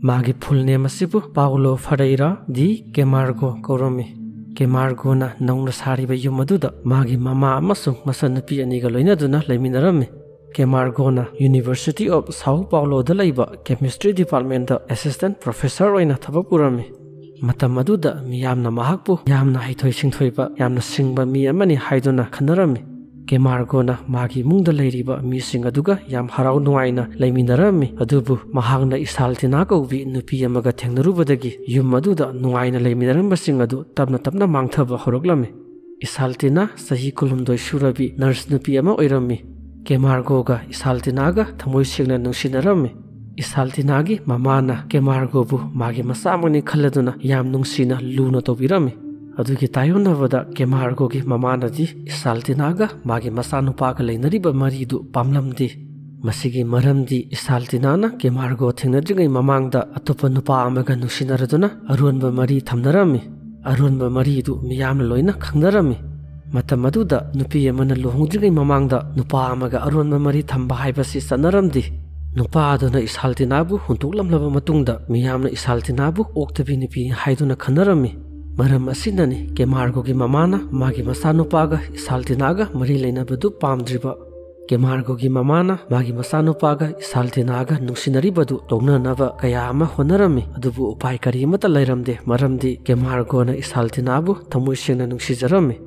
ꯃꯥꯒꯤ ꯐꯨꯜ ꯅꯦꯝ ꯑꯁꯤꯕꯨ ꯄꯥꯎꯂꯣ ꯐꯔꯩꯔꯥ ꯗꯤ ꯀꯦꯃꯥꯔꯒꯣ ꯀꯧꯔꯝꯃꯤ꯫ ꯀꯦꯃꯥꯔꯒꯣꯅ ꯅꯧꯅ ꯁꯥꯔꯤꯕ ꯌꯨꯝ ꯑꯗꯨꯗ ꯃꯥꯒꯤ ꯃꯃꯥ ꯑꯃꯁꯨꯡ ꯃꯆꯟꯅꯨꯄꯤ ꯑꯅꯤꯒ ꯂꯣꯏꯅꯗꯨꯅ ꯂꯩꯃꯤꯟꯅꯔꯝꯃꯤ꯫ ꯀꯦꯃꯥꯔꯒꯣꯅ University of Sao Pauloꯗ ꯂꯩꯕ ꯀꯦꯃꯤꯁꯇ꯭ꯔꯤ ꯗꯤꯄꯥꯔꯠꯃꯦꯟꯗ ꯑꯦꯁꯤꯁꯇꯦꯟ ꯄ꯭ꯔꯣꯐꯦꯁꯔ ꯑꯣꯏꯅ ꯊꯕꯛ ꯄꯨꯔꯝꯃꯤ꯫ ꯃꯇꯝ ꯑꯗꯨꯗ ꯃꯤꯌꯥꯝꯅ ꯃꯍꯥꯛꯄꯨ ꯌꯥꯝꯅ ꯍꯩꯊꯣꯏ ꯁꯤꯡꯊꯣꯏꯕ, ꯌꯥꯝꯅ ꯁꯤꯡꯕ ꯃꯤ ꯑꯃꯅꯤ ꯍꯥꯏꯗꯨꯅ ꯈꯟꯅꯔꯝꯃꯤ꯫ ꯀꯦꯃꯥꯔꯒꯣꯅ ꯃꯥꯒꯤ ꯏꯃꯨꯡꯗ ꯂꯩꯔꯤꯕ ꯃꯤꯁꯤꯡ ꯑꯗꯨꯒ ꯌꯥꯝ ꯍꯔꯥꯎ ꯅꯨꯡꯉꯥꯏꯅ ꯂꯩꯃꯤꯟꯅꯔꯝꯃꯤ꯫ ꯑꯗꯨꯕꯨ ꯃꯍꯥꯛꯅ ꯏꯁꯥꯜꯇꯤꯅꯥ ꯀꯧꯕꯤ ꯅꯨꯄꯤ ꯑꯃꯒ ꯊꯦꯡꯅꯔꯨꯕꯗꯒꯤ ꯌꯨꯝ ꯑꯗꯨꯗ ꯅꯨꯡꯉꯥꯏꯅ ꯂꯩꯃꯤꯟꯅꯔꯝꯕꯁꯤꯡ ꯑꯗꯨ ꯇꯞꯅ ꯇꯞꯅ ꯃꯥꯡꯊꯕ ꯍꯧꯔꯛꯂꯝꯃꯤ꯫ ꯏꯁꯥꯜꯇꯤꯅꯥ ꯆꯍꯤ ꯀꯨꯟꯍꯨꯝꯗꯣꯏ ꯁꯨꯔꯕꯤ ꯅꯔꯁ ꯅꯨꯄꯤ ꯑꯃ ꯑꯣꯏꯔꯝꯃꯤ꯫ ꯀꯦꯃꯥꯔꯒꯣꯒ ꯏꯁꯥꯜꯇꯤꯅꯥꯒ ꯊꯃꯣꯏ ꯁꯦꯡꯅ ꯅꯨꯡꯁꯤꯅꯔꯝꯃꯤ꯫ ꯏꯁꯥꯜꯇꯤꯅꯥꯒꯤ ꯃꯃꯥꯅ ꯀꯦꯃꯥꯔꯒꯣꯕꯨ ꯃꯥꯒꯤ ꯃꯆꯥꯃꯛꯅꯤ ꯈꯜꯂꯗꯨꯅ ꯌꯥꯝ ꯅꯨꯡꯁꯤꯅ ꯂꯨꯅ ꯇꯧꯕꯤꯔꯝꯃꯤ꯫ ꯑꯗꯨꯒꯤ ꯇꯥꯏꯌꯣꯟꯅꯕꯗ ꯀꯦꯃꯥꯔꯒꯣꯒꯤ ꯃꯃꯥꯅꯗꯤ ꯏꯁꯥꯜꯇꯤꯅꯥꯒ ꯃꯥꯒꯤ ꯃꯆꯥꯅꯨꯄꯥꯒ ꯂꯩꯅꯔꯤꯕ ꯃꯔꯤꯗꯨ ꯄꯥꯝꯂꯝꯗꯦ꯫ ꯃꯁꯤꯒꯤ ꯃꯔꯝꯗꯤ ꯏꯁꯥꯜꯇꯤꯅꯥꯅ ꯀꯦꯃꯥꯔꯒꯣ ꯊꯦꯡꯅꯗ꯭ꯔꯤꯉꯩ ꯃꯃꯥꯡꯗ ꯑꯇꯣꯞꯄ ꯅꯨꯄꯥ ꯑꯃꯒ ꯅꯨꯡꯁꯤꯅꯔꯗꯨꯅ ꯑꯔꯣꯟꯕ ꯃꯔꯤ ꯊꯝꯅꯔꯝꯃꯤ꯫ ꯑꯔꯣꯟꯕ ꯃꯔꯤꯗꯨ ꯃꯤꯌꯥꯝꯅ ꯂꯣꯏꯅ ꯈꯪꯅꯔꯝꯃꯤ꯫ ꯃꯇꯝ ꯑꯗꯨꯗ ꯅꯨꯄꯤ ꯑꯃꯅ ꯂꯨꯍꯣꯡꯗ꯭ꯔꯤꯉꯩ ꯃꯃꯥꯡꯗ ꯅꯨꯄꯥ ꯑꯃꯒ ꯑꯔꯣꯟꯕ ꯃꯔꯤ ꯊꯝꯕ ꯍꯥꯏꯕꯁꯤ ꯆꯠꯅꯔꯝꯗꯦ꯫ ꯅꯨꯄꯥ ꯑꯗꯨꯅ ꯏꯁꯥꯜꯇꯤꯅꯥꯕꯨ ꯍꯨꯟꯗꯣꯛꯂꯝꯂꯕ ꯃꯇꯨꯡꯗ ꯃꯤꯌꯥꯝꯅ ꯏꯁꯥꯜꯇꯤꯅꯥꯕꯨ ꯑꯣꯛꯇꯕꯤ ꯅꯨꯄꯤꯅꯤ ꯍꯥꯏꯗꯨꯅ ꯈꯟꯅꯔꯝꯃꯤ꯫ ꯃꯔꯝ ꯑꯁꯤꯅꯅꯤ ꯀꯦꯃꯥꯔꯒꯣꯒꯤ ꯃꯃꯥꯅ ꯃꯥꯒꯤ ꯃꯆꯥꯅꯨꯄꯥꯒ ꯏꯁꯥꯜꯇꯤꯅꯥꯒ ꯃꯔꯤ ꯂꯩꯅꯕꯗꯨ ꯄꯥꯝꯗ꯭ꯔꯤꯕ꯫ ꯀꯦꯃꯥꯔꯒꯣꯒꯤ ꯃꯃꯥꯅ ꯃꯥꯒꯤ ꯃꯆꯥꯅꯨꯄꯥꯒ ꯏꯁꯥꯜꯇꯤꯅꯥꯒ ꯅꯨꯡꯁꯤꯅꯔꯤꯕꯗꯨ ꯇꯣꯛꯅꯅꯕ ꯀꯌꯥ ꯑꯃ ꯍꯣꯠꯅꯔꯝꯃꯤ, ꯑꯗꯨꯕꯨ ꯎꯄꯥꯏ ꯀꯔꯤ ꯑꯃꯠꯇ ꯂꯩꯔꯝꯗꯦ, ꯃꯔꯝꯗꯤ ꯀꯦꯃꯥꯔꯒꯣꯅ ꯏꯁꯥꯜꯇꯤꯅꯥꯕꯨ ꯊꯃꯣꯏ ꯁꯦꯡꯅ ꯅꯨꯡꯁꯤꯖꯔꯝꯃꯤ꯫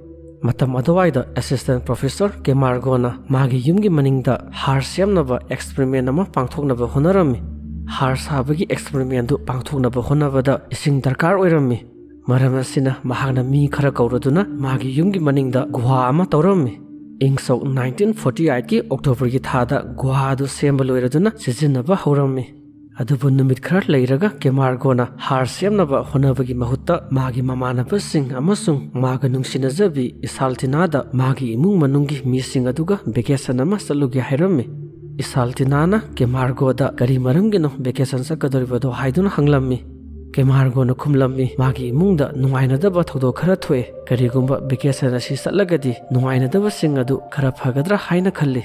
ꯃꯇꯝ ꯑꯗꯨꯋꯥꯏꯗ assistant professor ꯀꯦꯃꯥꯔꯒꯣꯅ ꯃꯥꯒꯤ ꯌꯨꯝꯒꯤ ꯃꯅꯤꯡꯗ ꯍꯥꯔ ꯁꯦꯝꯅꯕ experiment ꯑꯃ ꯄꯥꯡꯊꯣꯛꯅꯕ ꯍꯣꯠꯅꯔꯝꯃꯤ꯫ ꯍꯥꯔ ꯁꯥꯕꯒꯤ experimentꯗꯨ ꯄꯥꯡꯊꯣꯛꯅꯕ ꯍꯣꯠꯅꯕꯗ ꯏꯁꯤꯡ ꯗꯔꯀꯥꯔ ꯑꯣꯏꯔꯝꯃꯤ꯫ ꯃꯔꯝ ꯑꯁꯤꯅ ꯃꯍꯥꯛꯅ ꯃꯤ ꯈꯔ ꯀꯧꯔꯗꯨꯅ ꯃꯥꯒꯤ ꯌꯨꯝꯒꯤ ꯃꯅꯤꯡꯗ ꯒꯨꯍꯥ ꯑꯃ ꯇꯧꯔꯝꯃꯤ꯫ ꯏꯪ ꯁꯣꯛ nineteen forty eightꯀꯤ Octoberꯒꯤ ꯊꯥꯗ ꯒꯨꯍꯥ ꯑꯗꯨ ꯁꯦꯝꯕ ꯂꯣꯏꯔꯗꯨꯅ ꯁꯤꯖꯤꯟꯅꯕ ꯍꯧꯔꯝꯃꯤ꯫ ꯑꯗꯨꯕꯨ ꯅꯨꯃꯤꯠ ꯈꯔ ꯂꯩꯔꯒ ꯀꯦꯃꯥꯔꯒꯣꯅ ꯍꯥꯔ ꯁꯦꯝꯅꯕ ꯍꯣꯠꯅꯕꯒꯤ ꯃꯍꯨꯠꯇ ꯃꯥꯒꯤ ꯃꯃꯥꯟꯅꯕꯁꯤꯡ ꯑꯃꯁꯨꯡ ꯃꯥꯒ ꯅꯨꯡꯁꯤꯅꯖꯕꯤ ꯏꯁꯥꯜꯇꯤꯅꯥꯗ ꯃꯥꯒꯤ ꯏꯃꯨꯡ ꯃꯅꯨꯡꯒꯤ ꯃꯤꯁꯤꯡ ꯑꯗꯨꯒ vacation ꯑꯃ ꯆꯠꯂꯨꯒꯦ ꯍꯥꯏꯔꯝꯃꯤ꯫ ꯏꯁꯥꯜꯇꯤꯅꯥꯅ ꯀꯦꯃꯥꯔꯒꯣꯗ ꯀꯔꯤ ꯃꯔꯝꯒꯤꯅꯣ vacation ꯆꯠꯀꯗꯧꯔꯤꯕꯗꯣ ꯍꯥꯏꯗꯨꯅ ꯍꯪꯂꯝꯃꯤ꯫ ꯀꯦꯃꯥꯔꯒꯣꯅ ꯈꯨꯝꯂꯝꯃꯤ, ꯃꯥꯒꯤ ꯏꯃꯨꯡꯗ ꯅꯨꯡꯉꯥꯏꯅꯗꯕ ꯊꯧꯗꯣꯛ ꯈꯔ ꯊꯣꯛꯑꯦ꯫ ꯀꯔꯤꯒꯨꯝꯕ vacation ꯑꯁꯤ ꯆꯠꯂꯒꯗꯤ ꯅꯨꯡꯉꯥꯏꯅꯗꯕꯁꯤꯡ ꯑꯗꯨ ꯈꯔ ꯐꯒꯗ꯭ꯔꯥ ꯍꯥꯏꯅ ꯈꯜꯂꯤ꯫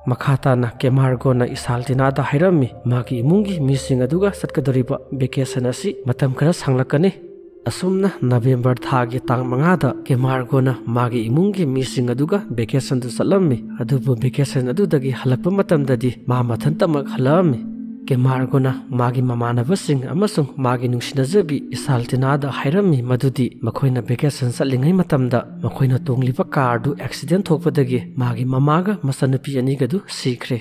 ꯃꯈꯥ ꯇꯥꯅ ꯀꯦꯃꯥꯔꯒꯣꯅ ꯏꯁꯥꯜꯇꯤꯅꯥꯗ ꯍꯥꯏꯔꯝꯃꯤ, ꯃꯥꯒꯤ ꯏꯃꯨꯡꯒꯤ ꯃꯤꯁꯤꯡ ꯑꯗꯨꯒ ꯆꯠꯀꯗꯧꯔꯤꯕ vacation ꯑꯁꯤ ꯃꯇꯝ ꯈꯔ ꯁꯥꯡꯂꯛꯀꯅꯤ꯫ ꯑꯁꯨꯝꯅ ꯅꯕꯦꯝꯕꯔ ꯊꯥꯒꯤ ꯇꯥꯡ ꯃꯉꯥꯗ ꯀꯦꯃꯥꯔꯒꯣꯅ ꯃꯥꯒꯤ ꯏꯃꯨꯡꯒꯤ ꯃꯤꯁꯤꯡ ꯑꯗꯨꯒ vacationꯗꯨ ꯆꯠꯂꯝꯃꯤ꯫ ꯑꯗꯨꯕꯨ vacation ꯑꯗꯨꯗꯒꯤ ꯍꯜꯂꯛꯄ ꯃꯇꯝꯗꯗꯤ ꯃꯥ ꯃꯊꯟꯇꯃꯛ ꯍꯜꯂꯛꯑꯝꯃꯤ꯫ ꯀꯦꯃꯥꯔꯒꯣꯅ ꯃꯥꯒꯤ ꯃꯃꯥꯟꯅꯕꯁꯤꯡ ꯑꯃꯁꯨꯡ ꯃꯥꯒꯤ ꯅꯨꯡꯁꯤꯅꯖꯕꯤ ꯏꯁꯥꯜꯇꯤꯅꯥꯗ ꯍꯥꯏꯔꯝꯃꯤ ꯃꯗꯨꯗꯤ ꯃꯈꯣꯏꯅ ꯚꯦꯀꯦꯁꯟ ꯆꯠꯂꯤꯉꯩ ꯃꯇꯝꯗ ꯃꯈꯣꯏꯅ ꯇꯣꯡꯂꯤꯕ ꯀꯥꯔꯗꯨ ꯑꯦꯛꯁꯤꯗꯦꯟ ꯊꯣꯛꯄꯗꯒꯤ ꯃꯥꯒꯤ ꯃꯃꯥꯒ ꯃꯆꯟꯅꯨꯄꯤ ꯑꯅꯤꯒꯗꯨ ꯁꯤꯈ꯭ꯔꯦ꯫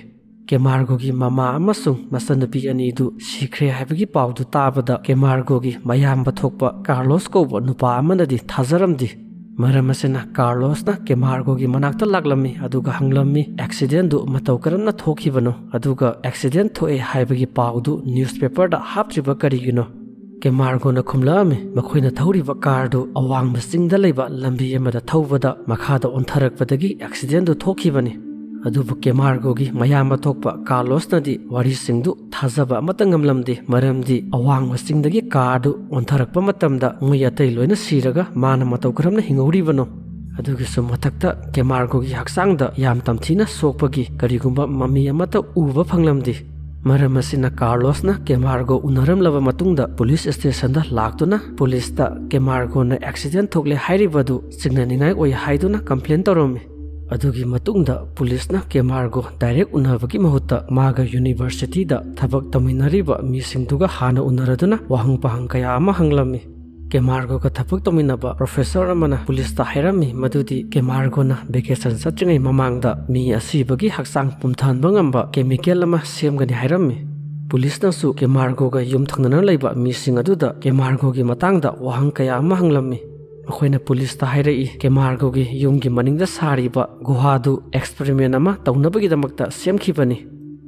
ꯀꯦꯃꯥꯔꯒꯣꯒꯤ ꯃꯃꯥ ꯑꯃꯁꯨꯡ ꯃꯆꯟꯅꯨꯄꯤ ꯑꯅꯤꯗꯨ ꯁꯤꯈ꯭ꯔꯦ ꯍꯥꯏꯕꯒꯤ ꯄꯥꯎꯗꯨ ꯇꯥꯕꯗ ꯀꯦꯃꯥꯔꯒꯣꯒꯤ ꯃꯌꯥꯝꯕ ꯊꯣꯛꯄ ꯀꯥꯔꯂꯣꯁ ꯀꯧꯕ ꯅꯨꯄꯥ ꯑꯃꯅꯗꯤ ꯊꯥꯖꯔꯝꯗꯦ꯫ ꯃꯔꯝ ꯑꯁꯤꯅ ꯀꯥꯔꯂꯣꯁꯅ ꯀꯦꯃꯥꯔꯒꯣꯒꯤ ꯃꯅꯥꯛꯇ ꯂꯥꯛꯂꯝꯃꯤ ꯑꯗꯨꯒ ꯍꯪꯂꯝꯃꯤ, "ꯑꯦꯛꯁꯤꯗꯦꯟꯗꯨ ꯃꯇꯧ ꯀꯔꯝꯅ ꯊꯣꯛꯈꯤꯕꯅꯣ? ꯑꯗꯨꯒ ꯑꯦꯛꯁꯤꯗꯦꯟ ꯊꯣꯛꯑꯦ ꯍꯥꯏꯕꯒꯤ ꯄꯥꯎꯗꯨ ꯅ꯭ꯌꯨꯁꯄꯦꯄꯔꯗ ꯍꯥꯞꯇ꯭ꯔꯤꯕ ꯀꯔꯤꯒꯤꯅꯣ?" ꯀꯦꯃꯥꯔꯒꯣꯅ ꯈꯨꯝꯂꯛꯑꯝꯃꯤ, ꯃꯈꯣꯏꯅ ꯊꯧꯔꯤꯕ ꯀꯥꯔꯗꯨ ꯑꯋꯥꯡꯕ ꯆꯤꯡꯗ ꯂꯩꯕ ꯂꯝꯕꯤ ꯑꯃꯗ ꯊꯧꯕꯗ ꯃꯈꯥꯗ ꯑꯣꯟꯊꯔꯛꯄꯗꯒꯤ ꯑꯦꯛꯁꯤꯗꯦꯟꯗꯨ ꯊꯣꯛꯈꯤꯕꯅꯤ꯫ ꯑꯗꯨꯕꯨ ꯀꯦꯃꯥꯔꯒꯣꯒꯤ ꯃꯌꯥꯝꯕ ꯊꯣꯛꯄ ꯀꯥꯔꯂꯣꯁꯅꯗꯤ ꯋꯥꯔꯤꯁꯤꯡꯗꯨ ꯊꯥꯖꯕ ꯑꯃꯠꯇ ꯉꯝꯂꯝꯗꯦ, ꯃꯔꯝꯗꯤ ꯑꯋꯥꯡꯕ ꯆꯤꯡꯗꯒꯤ ꯀꯥꯔꯗꯨ ꯑꯣꯟꯊꯔꯛꯄ ꯃꯇꯝꯗ ꯃꯣꯏ ꯑꯇꯩ ꯂꯣꯏꯅ ꯁꯤꯔꯒ ꯃꯥꯅ ꯃꯇꯧ ꯀꯔꯝꯅ ꯍꯤꯡꯍꯧꯔꯤꯕꯅꯣ? ꯑꯗꯨꯒꯤꯁꯨ ꯃꯊꯛꯇ ꯀꯦꯃꯥꯔꯒꯣꯒꯤ ꯍꯛꯆꯥꯡꯗ ꯌꯥꯝ ꯇꯝꯊꯤꯅ ꯁꯣꯛꯄꯒꯤ ꯀꯔꯤꯒꯨꯝꯕ ꯃꯃꯤ ꯑꯃꯠꯇ ꯎꯕ ꯐꯪꯂꯝꯗꯦ꯫ ꯃꯔꯝ ꯑꯁꯤꯅ ꯀꯥꯔꯂꯣꯁꯅ ꯀꯦꯃꯥꯔꯒꯣ ꯎꯅꯔꯝꯂꯕ ꯃꯇꯨꯡꯗ ꯄꯨꯂꯤꯁ ꯁ꯭ꯇꯦꯁꯟꯗ ꯂꯥꯛꯇꯨꯅ ꯄꯨꯂꯤꯁꯇ ꯀꯦꯃꯥꯔꯒꯣꯅ ꯑꯦꯛꯁꯤꯗꯦꯟ ꯊꯣꯛꯂꯦ ꯍꯥꯏꯔꯤꯕ ꯑꯗꯨ ꯆꯤꯡꯅꯅꯤꯡꯉꯥꯏ ꯑꯣꯏ ꯍꯥꯏꯗꯨꯅ ꯀꯝꯄ꯭ꯂꯦꯟ ꯇꯧꯔꯝꯃꯤ꯫ ꯑꯗꯨꯒꯤ ꯃꯇꯨꯡꯗ ꯄꯨꯂꯤꯁꯅ ꯀꯦꯃꯥꯔꯒꯣ ꯗꯥꯏꯔꯦꯛ ꯎꯅꯕꯒꯤ ꯃꯍꯨꯠꯇ ꯃꯥꯒ ꯌꯨꯅꯤꯚꯔꯁꯤꯇꯤꯗ ꯊꯕꯛ ꯇꯧꯃꯤꯟꯅꯔꯤꯕ ꯃꯤꯁꯤꯡꯗꯨꯒ ꯍꯥꯟꯅ ꯎꯅꯔꯗꯨꯅ ꯋꯥꯍꯪ ꯄꯥꯍꯪ ꯀꯌꯥ ꯑꯃ ꯍꯪꯂꯝꯃꯤ꯫ ꯀꯦꯃꯥꯔꯒꯣꯒ ꯊꯕꯛ ꯇꯧꯃꯤꯟꯅꯕ ꯄ꯭ꯔꯣꯐꯦꯁꯔ ꯑꯃꯅ ꯄꯨꯂꯤꯁꯇ ꯍꯥꯏꯔꯝꯃꯤ ꯃꯗꯨꯗꯤ ꯀꯦꯃꯥꯔꯒꯣꯅ ꯚꯦꯀꯦꯁꯟ ꯆꯠꯇ꯭ꯔꯤꯉꯩ ꯃꯃꯥꯡꯗ ꯃꯤ ꯑꯁꯤꯕꯒꯤ ꯍꯛꯆꯥꯡ ꯄꯨꯝꯊꯍꯟꯕ ꯉꯝꯕ ꯀꯦꯃꯤꯀꯦꯜ ꯑꯃ ꯁꯦꯝꯒꯅꯤ ꯍꯥꯏꯔꯝꯃꯤ꯫ ꯄꯨꯂꯤꯁꯅꯁꯨ ꯀꯦꯃꯥꯔꯒꯣꯒ ꯌꯨꯝ ꯊꯪꯅꯅ ꯂꯩꯕ ꯃꯤꯁꯤꯡ ꯑꯗꯨꯗ ꯀꯦꯃꯥꯔꯒꯣꯒꯤ ꯃꯇꯥꯡꯗ ꯋꯥꯍꯪ ꯀꯌꯥ ꯑꯃ ꯍꯪꯂꯝꯃꯤ꯫ ꯃꯈꯣꯏꯅ ꯄꯨꯂꯤꯁꯇ ꯍꯥꯏꯔꯛꯏ, ꯀꯦꯃꯥꯔꯒꯣꯒꯤ ꯌꯨꯝꯒꯤ ꯃꯅꯤꯡꯗ ꯁꯥꯔꯤꯕ ꯒꯨꯍꯥꯗꯨ ꯑꯦꯛꯁꯄꯦꯔꯤꯃꯦꯟ ꯑꯃ ꯇꯧꯅꯕꯒꯤꯗꯃꯛꯇ ꯁꯦꯝꯈꯤꯕꯅꯤ꯫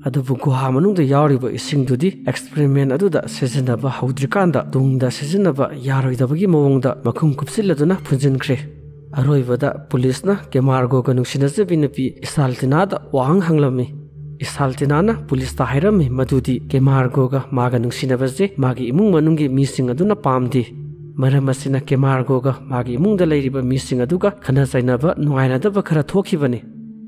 ꯑꯗꯨꯕꯨ ꯒꯨꯍꯥ ꯃꯅꯨꯡꯗ ꯌꯥꯎꯔꯤꯕ ꯏꯁꯤꯡꯗꯨꯗꯤ ꯑꯦꯛꯁꯄꯦꯔꯤꯃꯦꯟ ꯑꯗꯨꯗ ꯁꯤꯖꯤꯟꯅꯕ ꯍꯧꯗ꯭ꯔꯤꯀꯥꯟꯗ ꯇꯨꯡꯗ ꯁꯤꯖꯤꯟꯅꯕ ꯌꯥꯔꯣꯏꯗꯕꯒꯤ ꯃꯑꯣꯡꯗ ꯃꯈꯨꯝ ꯀꯨꯞꯁꯤꯜꯂꯗꯨꯅ ꯐꯨꯝꯖꯤꯟꯈ꯭ꯔꯦ꯫ ꯑꯔꯣꯏꯕꯗ ꯄꯨꯂꯤꯁꯅ ꯀꯦꯃꯥꯔꯒꯣꯒ ꯅꯨꯡꯁꯤꯅꯖꯕꯤ ꯅꯨꯄꯤ ꯏꯁꯥꯜꯇꯤꯅꯥꯗ ꯋꯥꯍꯪ ꯍꯪꯂꯝꯃꯤ꯫ ꯏꯁꯥꯜꯇꯤꯅꯥꯅ ꯄꯨꯂꯤꯁꯇ ꯍꯥꯏꯔꯝꯃꯤ ꯃꯗꯨꯗꯤ ꯀꯦꯃꯥꯔꯒꯣꯒ ꯃꯥꯒ ꯅꯨꯡꯁꯤꯅꯕꯁꯦ ꯃꯥꯒꯤ ꯏꯃꯨꯡ ꯃꯅꯨꯡꯒꯤ ꯃꯤꯁꯤꯡ ꯑꯗꯨꯅ ꯄꯥꯝꯗꯦ꯫ ꯃꯔꯝ ꯑꯁꯤꯅ ꯀꯦꯃꯥꯔꯒꯣꯒ ꯃꯥꯒꯤ ꯏꯃꯨꯡꯗ ꯂꯩꯔꯤꯕ ꯃꯤꯁꯤꯡ ꯑꯗꯨꯒ ꯈꯠꯅ ꯆꯩꯅꯕ, ꯅꯨꯡꯉꯥꯏꯅꯗꯕ ꯈꯔ ꯊꯣꯛꯈꯤꯕꯅꯤ꯫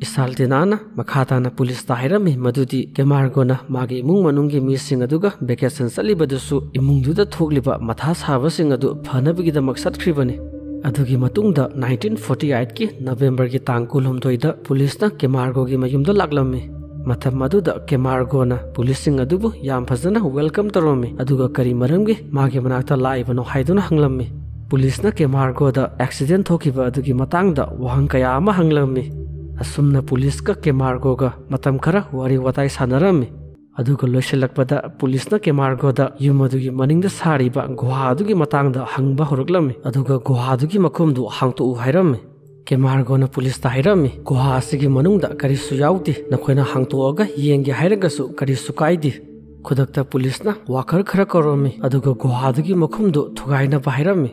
ꯏꯁꯥꯜꯇꯤꯅꯥꯅ ꯃꯈꯥ ꯇꯥꯅ ꯄꯨꯂꯤꯁꯇ ꯍꯥꯏꯔꯝꯃꯤ ꯃꯗꯨꯗꯤ ꯀꯦꯃꯥꯔꯒꯣꯅ ꯃꯥꯒꯤ ꯏꯃꯨꯡ ꯃꯅꯨꯡꯒꯤ ꯃꯤꯁꯤꯡ ꯑꯗꯨꯒ ꯚꯦꯀꯦꯁꯟ ꯆꯠꯂꯤꯕꯗꯨꯁꯨ ꯏꯃꯨꯡꯗꯨꯗ ꯊꯣꯛꯂꯤꯕ ꯃꯊꯥ ꯁꯥꯕꯁꯤꯡ ꯑꯗꯨ ꯐꯅꯕꯒꯤꯗꯃꯛ ꯆꯠꯈ꯭ꯔꯤꯕꯅꯤ꯫ ꯑꯗꯨꯒꯤ ꯃꯇꯨꯡꯗ ꯅꯥꯏꯟꯇꯤꯟ ꯐꯣꯔꯇꯤ ꯑꯩꯠꯀꯤ ꯅꯕꯦꯝꯕꯔꯒꯤ ꯇꯥꯡ ꯀꯨꯟꯍꯨꯝꯗꯣꯏꯗ ꯄꯨꯂꯤꯁꯅ ꯀꯦꯃꯥꯔꯒꯣꯒꯤ ꯃꯌꯨꯝꯗ ꯂꯥꯛꯂꯝꯃꯤ꯫ ꯃꯇꯝ ꯑꯗꯨꯗ ꯀꯦꯃꯥꯔꯒꯣꯅ ꯄꯨꯂꯤꯁꯁꯤꯡ ꯑꯗꯨꯕꯨ ꯌꯥꯝ ꯐꯖꯅ welcome ꯇꯧꯔꯝꯃꯤ, ꯑꯗꯨꯒ ꯀꯔꯤ ꯃꯔꯝꯒꯤ ꯃꯥꯒꯤ ꯃꯅꯥꯛꯇ ꯂꯥꯛꯏꯕꯅꯣ ꯍꯥꯏꯗꯨꯅ ꯍꯪꯂꯝꯃꯤ꯫ ꯄꯨꯂꯤꯁꯅ ꯀꯦꯃꯥꯔꯒꯣꯗ accident ꯊꯣꯛꯈꯤꯕ ꯑꯗꯨꯒꯤ ꯃꯇꯥꯡꯗ ꯋꯥꯍꯪ ꯀꯌꯥ ꯑꯃ ꯍꯪꯂꯝꯃꯤ꯫ ꯑꯁꯨꯝꯅ ꯄꯨꯂꯤꯁꯀ ꯀꯦꯃꯥꯔꯒꯣꯒ ꯃꯇꯝ ꯈꯔ ꯋꯥꯔꯤ ꯋꯥꯇꯥꯏ ꯁꯥꯟꯅꯔꯝꯃꯤ꯫ ꯑꯗꯨꯒ ꯂꯣꯏꯁꯤꯜꯂꯛꯄꯗ ꯄꯨꯂꯤꯁꯅ ꯀꯦꯃꯥꯔꯒꯣꯗ ꯌꯨꯝ ꯑꯗꯨꯒꯤ ꯃꯅꯤꯡꯗ ꯁꯥꯔꯤꯕ ꯒꯨꯍꯥ ꯑꯗꯨꯒꯤ ꯃꯇꯥꯡꯗ ꯍꯪꯕ ꯍꯧꯔꯛꯂꯝꯃꯤ, ꯑꯗꯨꯒ ꯒꯨꯍꯥ ꯑꯗꯨꯒꯤ ꯃꯈꯨꯝꯗꯨ ꯍꯥꯡꯇꯣꯛꯎ ꯍꯥꯏꯔꯝꯃꯤ꯫ ꯀꯦꯃꯥꯔꯒꯣꯅ ꯄꯨꯂꯤꯁꯇ ꯍꯥꯏꯔꯝꯃꯤ, "ꯒꯨꯍꯥ ꯑꯁꯤꯒꯤ ꯃꯅꯨꯡꯗ ꯀꯔꯤꯁꯨ ꯌꯥꯎꯗꯦ, ꯅꯈꯣꯏꯅ ꯍꯥꯡꯇꯣꯛꯑꯒ ꯌꯦꯡꯒꯦ ꯍꯥꯏꯔꯒꯁꯨ ꯀꯔꯤꯁꯨ ꯀꯥꯏꯗꯦ"꯫ ꯈꯨꯗꯛꯇ ꯄꯨꯂꯤꯁꯅ ꯋꯥꯀꯔ ꯈꯔ ꯀꯧꯔꯝꯃꯤ, ꯑꯗꯨꯒ ꯒꯨꯍꯥ ꯑꯗꯨꯒꯤ ꯃꯈꯨꯝꯗꯨ ꯊꯨꯒꯥꯏꯅꯕ ꯍꯥꯏꯔꯝꯃꯤ꯫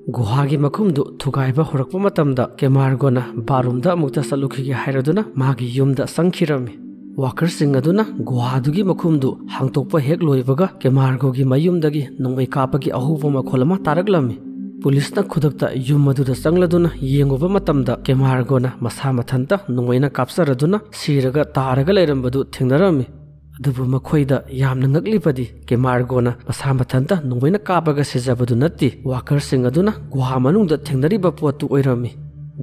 ꯒꯨꯍꯥꯒꯤ ꯃꯈꯨꯝꯗꯨ ꯊꯨꯒꯥꯏꯕ ꯍꯧꯔꯛꯄ ꯃꯇꯝꯗ ꯀꯦꯃꯥꯔꯒꯣꯅ ꯕꯥꯔꯨꯝꯗ ꯑꯃꯨꯛꯇ ꯆꯠꯂꯨꯈꯤꯒꯦ ꯍꯥꯏꯔꯗꯨꯅ ꯃꯥꯒꯤ ꯌꯨꯝꯗ ꯆꯪꯈꯤꯔꯝꯃꯤ꯫ ꯋꯥꯀꯔꯁꯤꯡ ꯑꯗꯨꯅ ꯒꯨꯍꯥꯗꯨꯒꯤ ꯃꯈꯨꯝꯗꯨ ꯍꯥꯡꯇꯣꯛꯄ ꯍꯦꯛ ꯂꯣꯏꯕꯒ ꯀꯦꯃꯥꯔꯒꯣꯒꯤ ꯃꯌꯨꯝꯗꯒꯤ ꯅꯣꯡꯃꯩ ꯀꯥꯞꯄꯒꯤ ꯑꯍꯧꯕ ꯃꯈꯣꯜ ꯑꯃ ꯇꯥꯔꯛꯂꯝꯃꯤ꯫ ꯄꯨꯂꯤꯁꯅ ꯈꯨꯗꯛꯇ ꯌꯨꯝ ꯑꯗꯨꯗ ꯆꯪꯂꯗꯨꯅ ꯌꯦꯡꯉꯨꯕ ꯃꯇꯝꯗ ꯀꯦꯃꯥꯔꯒꯣꯅ ꯃꯁꯥ ꯃꯊꯟꯇ ꯅꯣꯡꯃꯩꯅ ꯀꯥꯞꯆꯔꯗꯨꯅ ꯁꯤꯔꯒ ꯇꯥꯔꯒ ꯂꯩꯔꯝꯕꯗꯨ ꯊꯦꯡꯅꯔꯝꯃꯤ꯫ ꯑꯗꯨꯕꯨ ꯃꯈꯣꯏꯗ ꯌꯥꯝꯅ ꯉꯛꯂꯤꯕꯗꯤ ꯀꯦꯃꯥꯔꯒꯣꯅ ꯃꯁꯥ ꯃꯊꯟꯇ ꯅꯣꯡꯃꯩꯅ ꯀꯥꯞꯄꯒ ꯁꯤꯖꯕꯗꯨ ꯅꯠꯇꯦ, ꯋꯥꯀꯔꯁꯤꯡ ꯑꯗꯨꯅ ꯒꯨꯍꯥ ꯃꯅꯨꯡꯗ ꯊꯦꯡꯅꯔꯤꯕ ꯄꯣꯠꯇꯨ ꯑꯣꯏꯔꯝꯃꯤ꯫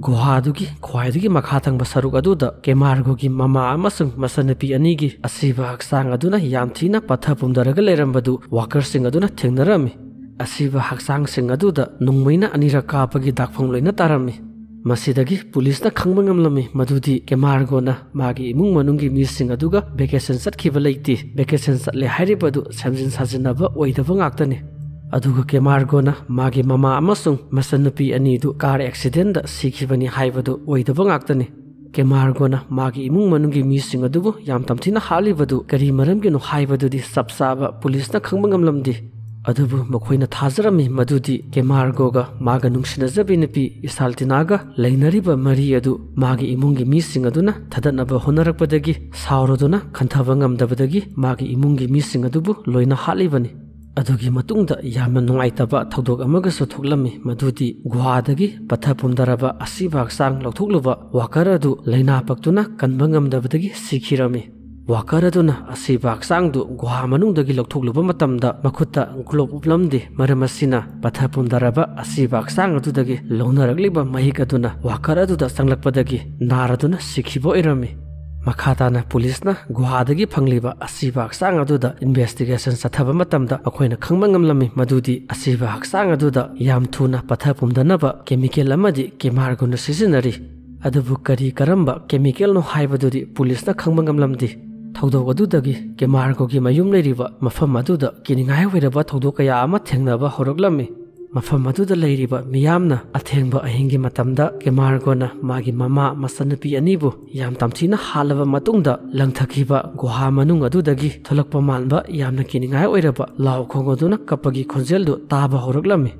ꯒꯨꯍꯥꯗꯨꯒꯤ ꯈ꯭ꯋꯥꯏꯗꯒꯤ ꯃꯈꯥ ꯊꯪꯕ ꯁꯔꯨꯛ ꯑꯗꯨꯗ ꯀꯦꯃꯥꯔꯒꯣꯒꯤ ꯃꯃꯥ ꯑꯃꯁꯨꯡ ꯃꯆꯟꯅꯨꯄꯤ ꯑꯅꯤꯒꯤ ꯑꯁꯤꯕ ꯍꯛꯆꯥꯡ ꯑꯗꯨꯅ ꯌꯥꯝ ꯊꯤꯅ ꯄꯠꯊ ꯄꯨꯝꯊꯔꯒ ꯂꯩꯔꯝꯕꯗꯨ ꯋꯥꯀꯔꯁꯤꯡ ꯑꯗꯨꯅ ꯊꯦꯡꯅꯔꯝꯃꯤ꯫ ꯑꯁꯤꯕ ꯍꯛꯆꯥꯡꯁꯤꯡ ꯑꯗꯨꯗ ꯅꯣꯡꯃꯩꯅ ꯑꯅꯤꯔꯛ ꯀꯥꯞꯄꯒꯤ ꯗꯥꯛꯐꯝ ꯂꯣꯏꯅ ꯇꯥꯔꯝꯃꯤ꯫ ꯃꯁꯤꯗꯒꯤ ꯄꯨꯂꯤꯁꯅ ꯈꯪꯕ ꯉꯝꯂꯝꯃꯤ ꯃꯗꯨꯗꯤ ꯀꯦꯃꯥꯔꯒꯣꯅ ꯃꯥꯒꯤ ꯏꯃꯨꯡ ꯃꯅꯨꯡꯒꯤ ꯃꯤꯁꯤꯡ ꯑꯗꯨꯒ vacation ꯆꯠꯈꯤꯕ ꯂꯩꯇꯦ꯫ Vacation ꯆꯠꯂꯦ ꯍꯥꯏꯔꯤꯕ ꯑꯗꯨ ꯁꯦꯝꯖꯤꯟ ꯁꯥꯖꯤꯟꯅꯕ ꯑꯣꯏꯗꯕ ꯉꯥꯛꯇꯅꯤ꯫ ꯑꯗꯨꯒ ꯀꯦꯃꯥꯔꯒꯣꯅ ꯃꯥꯒꯤ ꯃꯃꯥ ꯑꯃꯁꯨꯡ ꯃꯆꯟꯅꯨꯄꯤ ꯑꯅꯤꯗꯨ car accidentꯗ ꯁꯤꯈꯤꯕꯅꯤ ꯍꯥꯏꯕꯗꯨ ꯑꯣꯏꯗꯕ ꯉꯥꯛꯇꯅꯤ꯫ ꯀꯦꯃꯥꯔꯒꯣꯅ ꯃꯥꯒꯤ ꯏꯃꯨꯡ ꯃꯅꯨꯡꯒꯤ ꯃꯤꯁꯤꯡ ꯑꯗꯨꯕꯨ ꯌꯥꯝ ꯇꯝꯊꯤꯅ ꯍꯥꯠꯂꯤꯕꯗꯨ ꯀꯔꯤ ꯃꯔꯝꯒꯤꯅꯣ ꯍꯥꯏꯕꯗꯨꯗꯤ ꯆꯞ ꯆꯥꯕ ꯄꯨꯂꯤꯁꯅ ꯈꯪꯕ ꯉꯝꯂꯝꯗꯦ꯫ ꯑꯗꯨꯕꯨ ꯃꯈꯣꯏꯅ ꯊꯥꯖꯔꯝꯃꯤ ꯃꯗꯨꯗꯤ ꯀꯦꯃꯥꯔꯒꯣꯒ ꯃꯥꯒ ꯅꯨꯡꯁꯤꯅꯖꯕꯤ ꯅꯨꯄꯤ ꯏꯁꯥꯜꯇꯤꯅꯥꯒ ꯂꯩꯅꯔꯤꯕ ꯃꯔꯤ ꯑꯗꯨ ꯃꯥꯒꯤ ꯏꯃꯨꯡꯒꯤ ꯃꯤꯁꯤꯡ ꯑꯗꯨꯅ ꯊꯗꯠꯅꯕ ꯍꯣꯠꯅꯔꯛꯄꯗꯒꯤ ꯁꯥꯎꯔꯗꯨꯅ ꯈꯟꯊꯕ ꯉꯝꯗꯕꯗꯒꯤ ꯃꯥꯒꯤ ꯏꯃꯨꯡꯒꯤ ꯃꯤꯁꯤꯡ ꯑꯗꯨꯕꯨ ꯂꯣꯏꯅ ꯍꯥꯠꯂꯤꯕꯅꯤ꯫ ꯑꯗꯨꯒꯤ ꯃꯇꯨꯡꯗ ꯌꯥꯝꯅ ꯅꯨꯡꯉꯥꯏꯇꯕ ꯊꯧꯗꯣꯛ ꯑꯃꯒꯁꯨ ꯊꯣꯛꯂꯝꯃꯤ, ꯃꯗꯨꯗꯤ ꯒꯨꯍꯥꯗꯒꯤ ꯄꯠꯊ ꯄꯨꯝꯊꯔꯕ ꯑꯁꯤꯕ ꯍꯛꯆꯥꯡ ꯂꯧꯊꯣꯛꯂꯨꯕ ꯋꯥꯀꯔ ꯑꯗꯨ ꯂꯥꯏꯅꯥ ꯄꯛꯇꯨꯅ ꯀꯟꯕ ꯉꯝꯗꯕꯗꯒꯤ ꯁꯤꯈꯤꯔꯝꯃꯤ꯫ ꯋꯥꯀꯔ ꯑꯗꯨꯅ ꯑꯁꯤꯕ ꯍꯛꯆꯥꯡꯗꯨ ꯒꯨꯍꯥ ꯃꯅꯨꯡꯗꯒꯤ ꯂꯧꯊꯣꯛꯂꯨꯕ ꯃꯇꯝꯗ ꯃꯈꯨꯠꯇ glove ꯎꯞꯂꯝꯗꯦ꯫ ꯃꯔꯝ ꯑꯁꯤꯅ ꯄꯠꯊ ꯄꯨꯝꯊꯔꯕ ꯑꯁꯤꯕ ꯍꯛꯆꯥꯡ ꯑꯗꯨꯗꯒꯤ ꯂꯧꯅꯔꯛꯂꯤꯕ ꯃꯍꯤꯛ ꯑꯗꯨꯅ ꯋꯥꯀꯔ ꯑꯗꯨꯗ ꯆꯪꯂꯛꯄꯗꯒꯤ ꯅꯥꯔꯗꯨꯅ ꯁꯤꯈꯤꯕ ꯑꯣꯏꯔꯝꯃꯤ꯫ ꯃꯈꯥ ꯇꯥꯅ ꯄꯨꯂꯤꯁꯅ ꯒꯨꯍꯥꯗꯒꯤ ꯐꯪꯂꯤꯕ ꯑꯁꯤꯕ ꯍꯛꯆꯥꯡ ꯑꯗꯨꯗ ꯏꯟꯚꯦꯁꯇꯤꯒꯦꯁꯟ ꯆꯠꯊꯕ ꯃꯇꯝꯗ ꯑꯩꯈꯣꯏꯅ ꯈꯪꯕ ꯉꯝꯂꯝꯃꯤ ꯃꯗꯨꯗꯤ ꯑꯁꯤꯕ ꯍꯛꯆꯥꯡ ꯑꯗꯨꯗ ꯌꯥꯝ ꯊꯨꯅ ꯄꯠꯊ ꯄꯨꯝꯗꯅꯕ ꯀꯦꯃꯤꯀꯦꯜ ꯑꯃꯗꯤ ꯀꯦꯃꯥꯔꯒꯣꯅ ꯁꯤꯖꯤꯟꯅꯔꯤ꯫ ꯑꯗꯨꯕꯨ ꯀꯔꯤ ꯀꯔꯝꯕ ꯀꯦꯃꯤꯀꯦꯜꯅꯣ ꯍꯥꯏꯕꯗꯨꯗꯤ ꯄꯨꯂꯤꯁꯅ ꯈꯪꯕ ꯉꯝꯂꯝꯗꯦ꯫ ꯊꯧꯗꯣꯛ ꯑꯗꯨꯗꯒꯤ ꯀꯦꯃꯥꯔꯒꯣꯒꯤ ꯃꯌꯨꯝ ꯂꯩꯔꯤꯕ ꯃꯐꯝ ꯑꯗꯨꯗ ꯀꯤꯅꯤꯡꯉꯥꯏ ꯑꯣꯏꯔꯕ ꯊꯧꯗꯣꯛ ꯀꯌꯥ ꯑꯃ ꯊꯦꯡꯅꯕ ꯍꯧꯔꯛꯂꯝꯃꯤ꯫ ꯃꯐꯝ ꯑꯗꯨꯗ ꯂꯩꯔꯤꯕ ꯃꯤꯌꯥꯝꯅ ꯑꯊꯦꯡꯕ ꯑꯍꯤꯡꯒꯤ ꯃꯇꯝꯗ ꯀꯦꯃꯥꯔꯒꯣꯅ ꯃꯥꯒꯤ ꯃꯃꯥ ꯃꯆꯟꯅꯨꯄꯤ ꯑꯅꯤꯕꯨ ꯌꯥꯝ ꯇꯝꯊꯤꯅ ꯍꯥꯠꯂꯕ ꯃꯇꯨꯡꯗ ꯂꯪꯊꯈꯤꯕ ꯒꯨꯍꯥ ꯃꯅꯨꯡ ꯑꯗꯨꯗꯒꯤ ꯊꯣꯛꯂꯛꯄ ꯃꯥꯟꯕ ꯌꯥꯝꯅ ꯀꯤꯅꯤꯡꯉꯥꯏ ꯑꯣꯏꯔꯕ ꯂꯥꯎ ꯈꯣꯡ ꯑꯗꯨꯅ ꯀꯞꯄꯒꯤ ꯈꯣꯟꯖꯦꯜꯗꯨ ꯇꯥꯕ ꯍꯧꯔꯛꯂꯝꯃꯤ꯫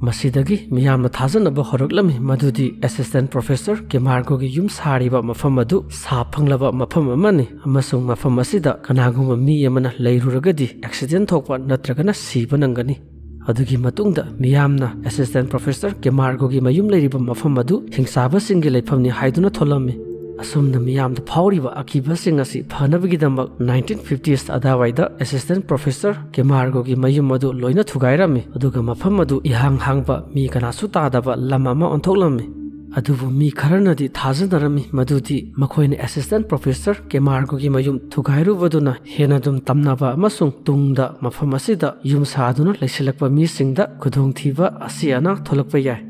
ꯃꯁꯤꯗꯒꯤ ꯃꯤꯌꯥꯝꯅ ꯊꯥꯖꯅꯕ ꯍꯧꯔꯛꯂꯝꯃꯤ ꯃꯗꯨꯗꯤ ꯑꯦꯁꯤꯁꯇꯦꯟ ꯄ꯭ꯔꯣꯐꯦꯁꯔ ꯀꯦꯃꯥꯔꯒꯣꯒꯤ ꯌꯨꯝ ꯁꯥꯔꯤꯕ ꯃꯐꯝ ꯑꯗꯨ ꯁꯥꯞ ꯐꯪꯂꯕ ꯃꯐꯝ ꯑꯃꯅꯤ ꯑꯃꯁꯨꯡ ꯃꯐꯝ ꯑꯁꯤꯗ ꯀꯅꯥꯒꯨꯝꯕ ꯃꯤ ꯑꯃꯅ ꯂꯩꯔꯨꯔꯒꯗꯤ ꯑꯦꯛꯁꯤꯗꯦꯟ ꯊꯣꯛꯄ ꯅꯠꯇ꯭ꯔꯒꯅ ꯁꯤꯕ ꯅꯪꯒꯅꯤ꯫ ꯑꯗꯨꯒꯤ ꯃꯇꯨꯡꯗ ꯃꯤꯌꯥꯝꯅ ꯑꯦꯁꯤꯁꯇꯦꯟ ꯄ꯭ꯔꯣꯐꯦꯁꯔ ꯀꯦꯃꯥꯔꯒꯣꯒꯤ ꯃꯌꯨꯝ ꯂꯩꯔꯤꯕ ꯃꯐꯝ ꯑꯗꯨ ꯍꯤꯡꯆꯥꯕꯁꯤꯡꯒꯤ ꯂꯩꯐꯝꯅꯤ ꯍꯥꯏꯗꯨꯅ ꯊꯣꯜꯂꯝꯃꯤ꯫ ꯑꯁꯨꯝꯅ ꯃꯤꯌꯥꯝꯗ ꯐꯥꯎꯔꯤꯕ ꯑꯀꯤꯕꯁꯤꯡ ꯑꯁꯤ ꯐꯅꯕꯒꯤꯗꯃꯛ ꯅꯥꯏꯟꯇꯤꯟ ꯐꯤꯐꯇꯤꯁ ꯑꯗꯥꯋꯥꯏꯗ ꯑꯦꯁꯤꯁꯇꯦꯟ ꯄ꯭ꯔꯣꯐꯦꯁꯔ ꯀꯦꯃꯥꯔꯒꯣꯒꯤ ꯃꯌꯨꯝ ꯑꯗꯨ ꯂꯣꯏꯅ ꯊꯨꯒꯥꯏꯔꯝꯃꯤ, ꯑꯗꯨꯒ ꯃꯐꯝ ꯑꯗꯨ ꯏꯍꯥꯡ ꯍꯥꯡꯕ ꯃꯤ ꯀꯅꯥꯁꯨ ꯇꯥꯗꯕ ꯂꯝ ꯑꯃ ꯑꯣꯟꯊꯣꯛꯂꯝꯃꯤ꯫ ꯑꯗꯨꯕꯨ ꯃꯤ ꯈꯔꯅꯗꯤ ꯊꯥꯖꯅꯔꯝꯃꯤ ꯃꯗꯨꯗꯤ ꯃꯈꯣꯏꯅ ꯑꯦꯁꯤꯁꯇꯦꯟ ꯄ꯭ꯔꯣꯐꯦꯁꯔ ꯀꯦꯃꯥꯔꯒꯣꯒꯤ ꯃꯌꯨꯝ ꯊꯨꯒꯥꯏꯔꯨꯕꯗꯨꯅ ꯍꯦꯟꯅ ꯑꯗꯨꯝ ꯇꯝꯅꯕ ꯑꯃꯁꯨꯡ ꯇꯨꯡꯗ ꯃꯐꯝ ꯑꯁꯤꯗ ꯌꯨꯝ ꯁꯥꯗꯨꯅ ꯂꯩꯁꯤꯜꯂꯛꯄ ꯃꯤꯁꯤꯡꯗ ꯈꯨꯗꯣꯡꯊꯤꯕ ꯑꯁꯤ ꯑꯅꯥ ꯊꯣꯛꯂꯛꯄ ꯌꯥꯏ꯫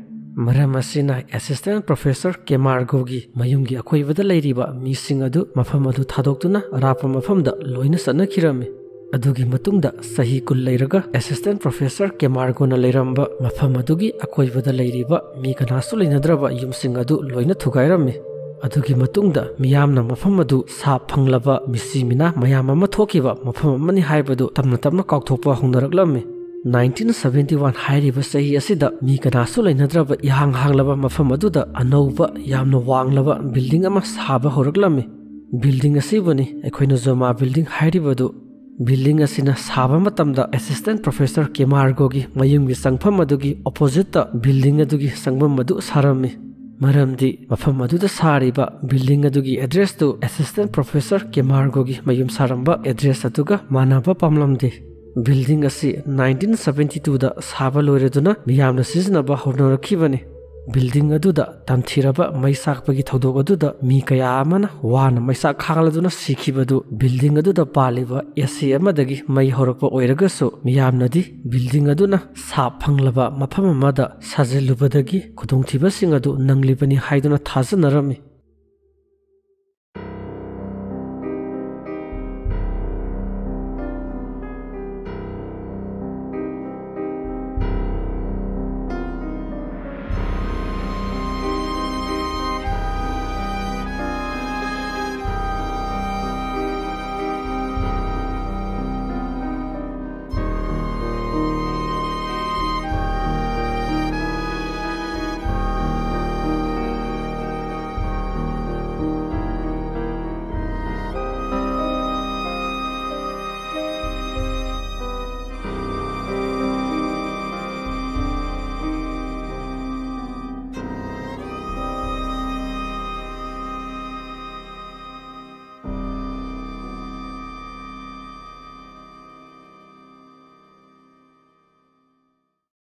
ꯃꯔꯝ ꯑꯁꯤꯅ ꯑꯦꯁꯤꯁꯇꯦꯟ ꯄ꯭ꯔꯣꯐꯦꯁꯔ ꯀꯦꯃꯥꯔꯒꯣꯒꯤ ꯃꯌꯨꯝꯒꯤ ꯑꯀꯣꯏꯕꯗ ꯂꯩꯔꯤꯕ ꯃꯤꯁꯤꯡ ꯑꯗꯨ ꯃꯐꯝ ꯑꯗꯨ ꯊꯥꯗꯣꯛꯇꯨꯅ ꯑꯔꯥꯞꯄ ꯃꯐꯝꯗ ꯂꯣꯏꯅ ꯆꯠꯅꯈꯤꯔꯝꯃꯤ꯫ ꯑꯗꯨꯒꯤ ꯃꯇꯨꯡꯗ ꯆꯍꯤ ꯀꯨꯟ ꯂꯩꯔꯒ ꯑꯦꯁꯤꯁꯇꯦꯟ ꯄ꯭ꯔꯣꯐꯦꯁꯔ ꯀꯦꯃꯥꯔꯒꯣꯅ ꯂꯩꯔꯝꯕ ꯃꯐꯝ ꯑꯗꯨꯒꯤ ꯑꯀꯣꯏꯕꯗ ꯂꯩꯔꯤꯕ ꯃꯤ ꯀꯅꯥꯁꯨ ꯂꯩꯅꯗ꯭ꯔꯕ ꯌꯨꯝꯁꯤꯡ ꯑꯗꯨ ꯂꯣꯏꯅ ꯊꯨꯒꯥꯏꯔꯝꯃꯤ꯫ ꯑꯗꯨꯒꯤ ꯃꯇꯨꯡꯗ ꯃꯤꯌꯥꯝꯅ ꯃꯐꯝ ꯑꯗꯨ ꯁꯥꯞ ꯐꯪꯂꯕ ꯃꯤꯁꯤ ꯃꯤꯅꯥ ꯃꯌꯥꯝ ꯑꯃ ꯊꯣꯛꯈꯤꯕ ꯃꯐꯝ ꯑꯃꯅꯤ ꯍꯥꯏꯕꯗꯨ ꯇꯞꯅ ꯇꯞꯅ ꯀꯥꯎꯊꯣꯛꯄ ꯍꯧꯅꯔꯛꯂꯝꯃꯤ꯫ ꯅꯥꯏꯟꯇꯤꯟ ꯁꯚꯦꯟꯇꯤ ꯋꯥꯟ ꯍꯥꯏꯔꯤꯕ ꯆꯍꯤ ꯑꯁꯤꯗ ꯃꯤ ꯀꯅꯥꯁꯨ ꯂꯩꯅꯗ꯭ꯔꯕ ꯏꯍꯥꯡ ꯍꯥꯡꯂꯕ ꯃꯐꯝ ꯑꯗꯨꯗ ꯑꯅꯧꯕ ꯌꯥꯝꯅ ꯋꯥꯡꯂꯕ ꯕꯤꯜꯗꯤꯡ ꯑꯃ ꯁꯥꯕ ꯍꯧꯔꯛꯂꯝꯃꯤ꯫ ꯕꯤꯜꯗꯤꯡ ꯑꯁꯤꯕꯨꯅꯤ ꯑꯩꯈꯣꯏꯅ ꯖꯣꯃꯥ ꯕꯤꯜꯗꯤꯡ ꯍꯥꯏꯔꯤꯕꯗꯨ꯫ ꯕꯤꯜꯗꯤꯡ ꯑꯁꯤꯅ ꯁꯥꯕ ꯃꯇꯝꯗ ꯑꯦꯁꯤꯁꯇꯦꯟ ꯄ꯭ꯔꯣꯐꯦꯁꯔ ꯀꯦꯃꯥꯔꯒꯣꯒꯤ ꯃꯌꯨꯝꯒꯤ ꯆꯪꯐꯝ ꯑꯗꯨꯒꯤ ꯑꯣꯄꯣꯖꯤꯠꯇ ꯕꯤꯜꯗꯤꯡ ꯑꯗꯨꯒꯤ ꯆꯪꯐꯝ ꯑꯗꯨ ꯁꯥꯔꯝꯃꯤ꯫ ꯃꯔꯝꯗꯤ ꯃꯐꯝ ꯑꯗꯨꯗ ꯁꯥꯔꯤꯕ ꯕꯤꯜꯗꯤꯡ ꯑꯗꯨꯒꯤ ꯑꯦꯗ꯭ꯔꯦꯁꯇꯨ ꯑꯦꯁꯤꯁꯇꯦꯟ ꯄ꯭ꯔꯣꯐꯦꯁꯔ ꯀꯦꯃꯥꯔꯒꯣꯒꯤ ꯃꯌꯨꯝ ꯁꯥꯔꯝꯕ ꯑꯦꯗ꯭ꯔꯦꯁ ꯑꯗꯨꯒ ꯃꯥꯟꯅꯕ ꯄꯥꯝꯂꯝꯗꯦ꯫ ꯕꯤꯜꯗꯤꯡ ꯑꯁꯤ ꯅꯥꯏꯟꯇꯤꯟ ꯁꯚꯦꯟꯇꯤ ꯇꯨꯗ ꯁꯥꯕ ꯂꯣꯏꯔꯗꯨꯅ ꯃꯤꯌꯥꯝꯅ ꯁꯤꯖꯤꯟꯅꯕ ꯍꯧꯅꯔꯛꯈꯤꯕꯅꯤ꯫ ꯕꯤꯜꯗꯤꯡ ꯑꯗꯨꯗ ꯇꯝꯊꯤꯔꯕ ꯃꯩ ꯆꯥꯛꯄꯒꯤ ꯊꯧꯗꯣꯛ ꯑꯗꯨꯗ ꯃꯤ ꯀꯌꯥ ꯑꯃꯅ ꯋꯥꯅ ꯃꯩꯆꯥꯛ ꯈꯥꯡꯂꯗꯨꯅ ꯁꯤꯈꯤꯕꯗꯨ, ꯕꯤꯜꯗꯤꯡ ꯑꯗꯨꯗ ꯄꯥꯜꯂꯤꯕ ꯑꯦ ꯁꯤ ꯑꯃꯗꯒꯤ ꯃꯩ ꯍꯧꯔꯛꯄ ꯑꯣꯏꯔꯒꯁꯨ, ꯃꯤꯌꯥꯝꯅꯗꯤ ꯕꯤꯜꯗꯤꯡ ꯑꯗꯨꯅ ꯁꯥꯞ ꯐꯪꯂꯕ ꯃꯐꯝ ꯑꯃꯗ ꯁꯥꯖꯤꯜꯂꯨꯕꯗꯒꯤ ꯈꯨꯗꯣꯡꯊꯤꯕꯁꯤꯡ ꯑꯗꯨ ꯅꯪꯂꯤꯕꯅꯤ ꯍꯥꯏꯗꯨꯅ ꯊꯥꯖꯅꯔꯝꯃꯤ꯫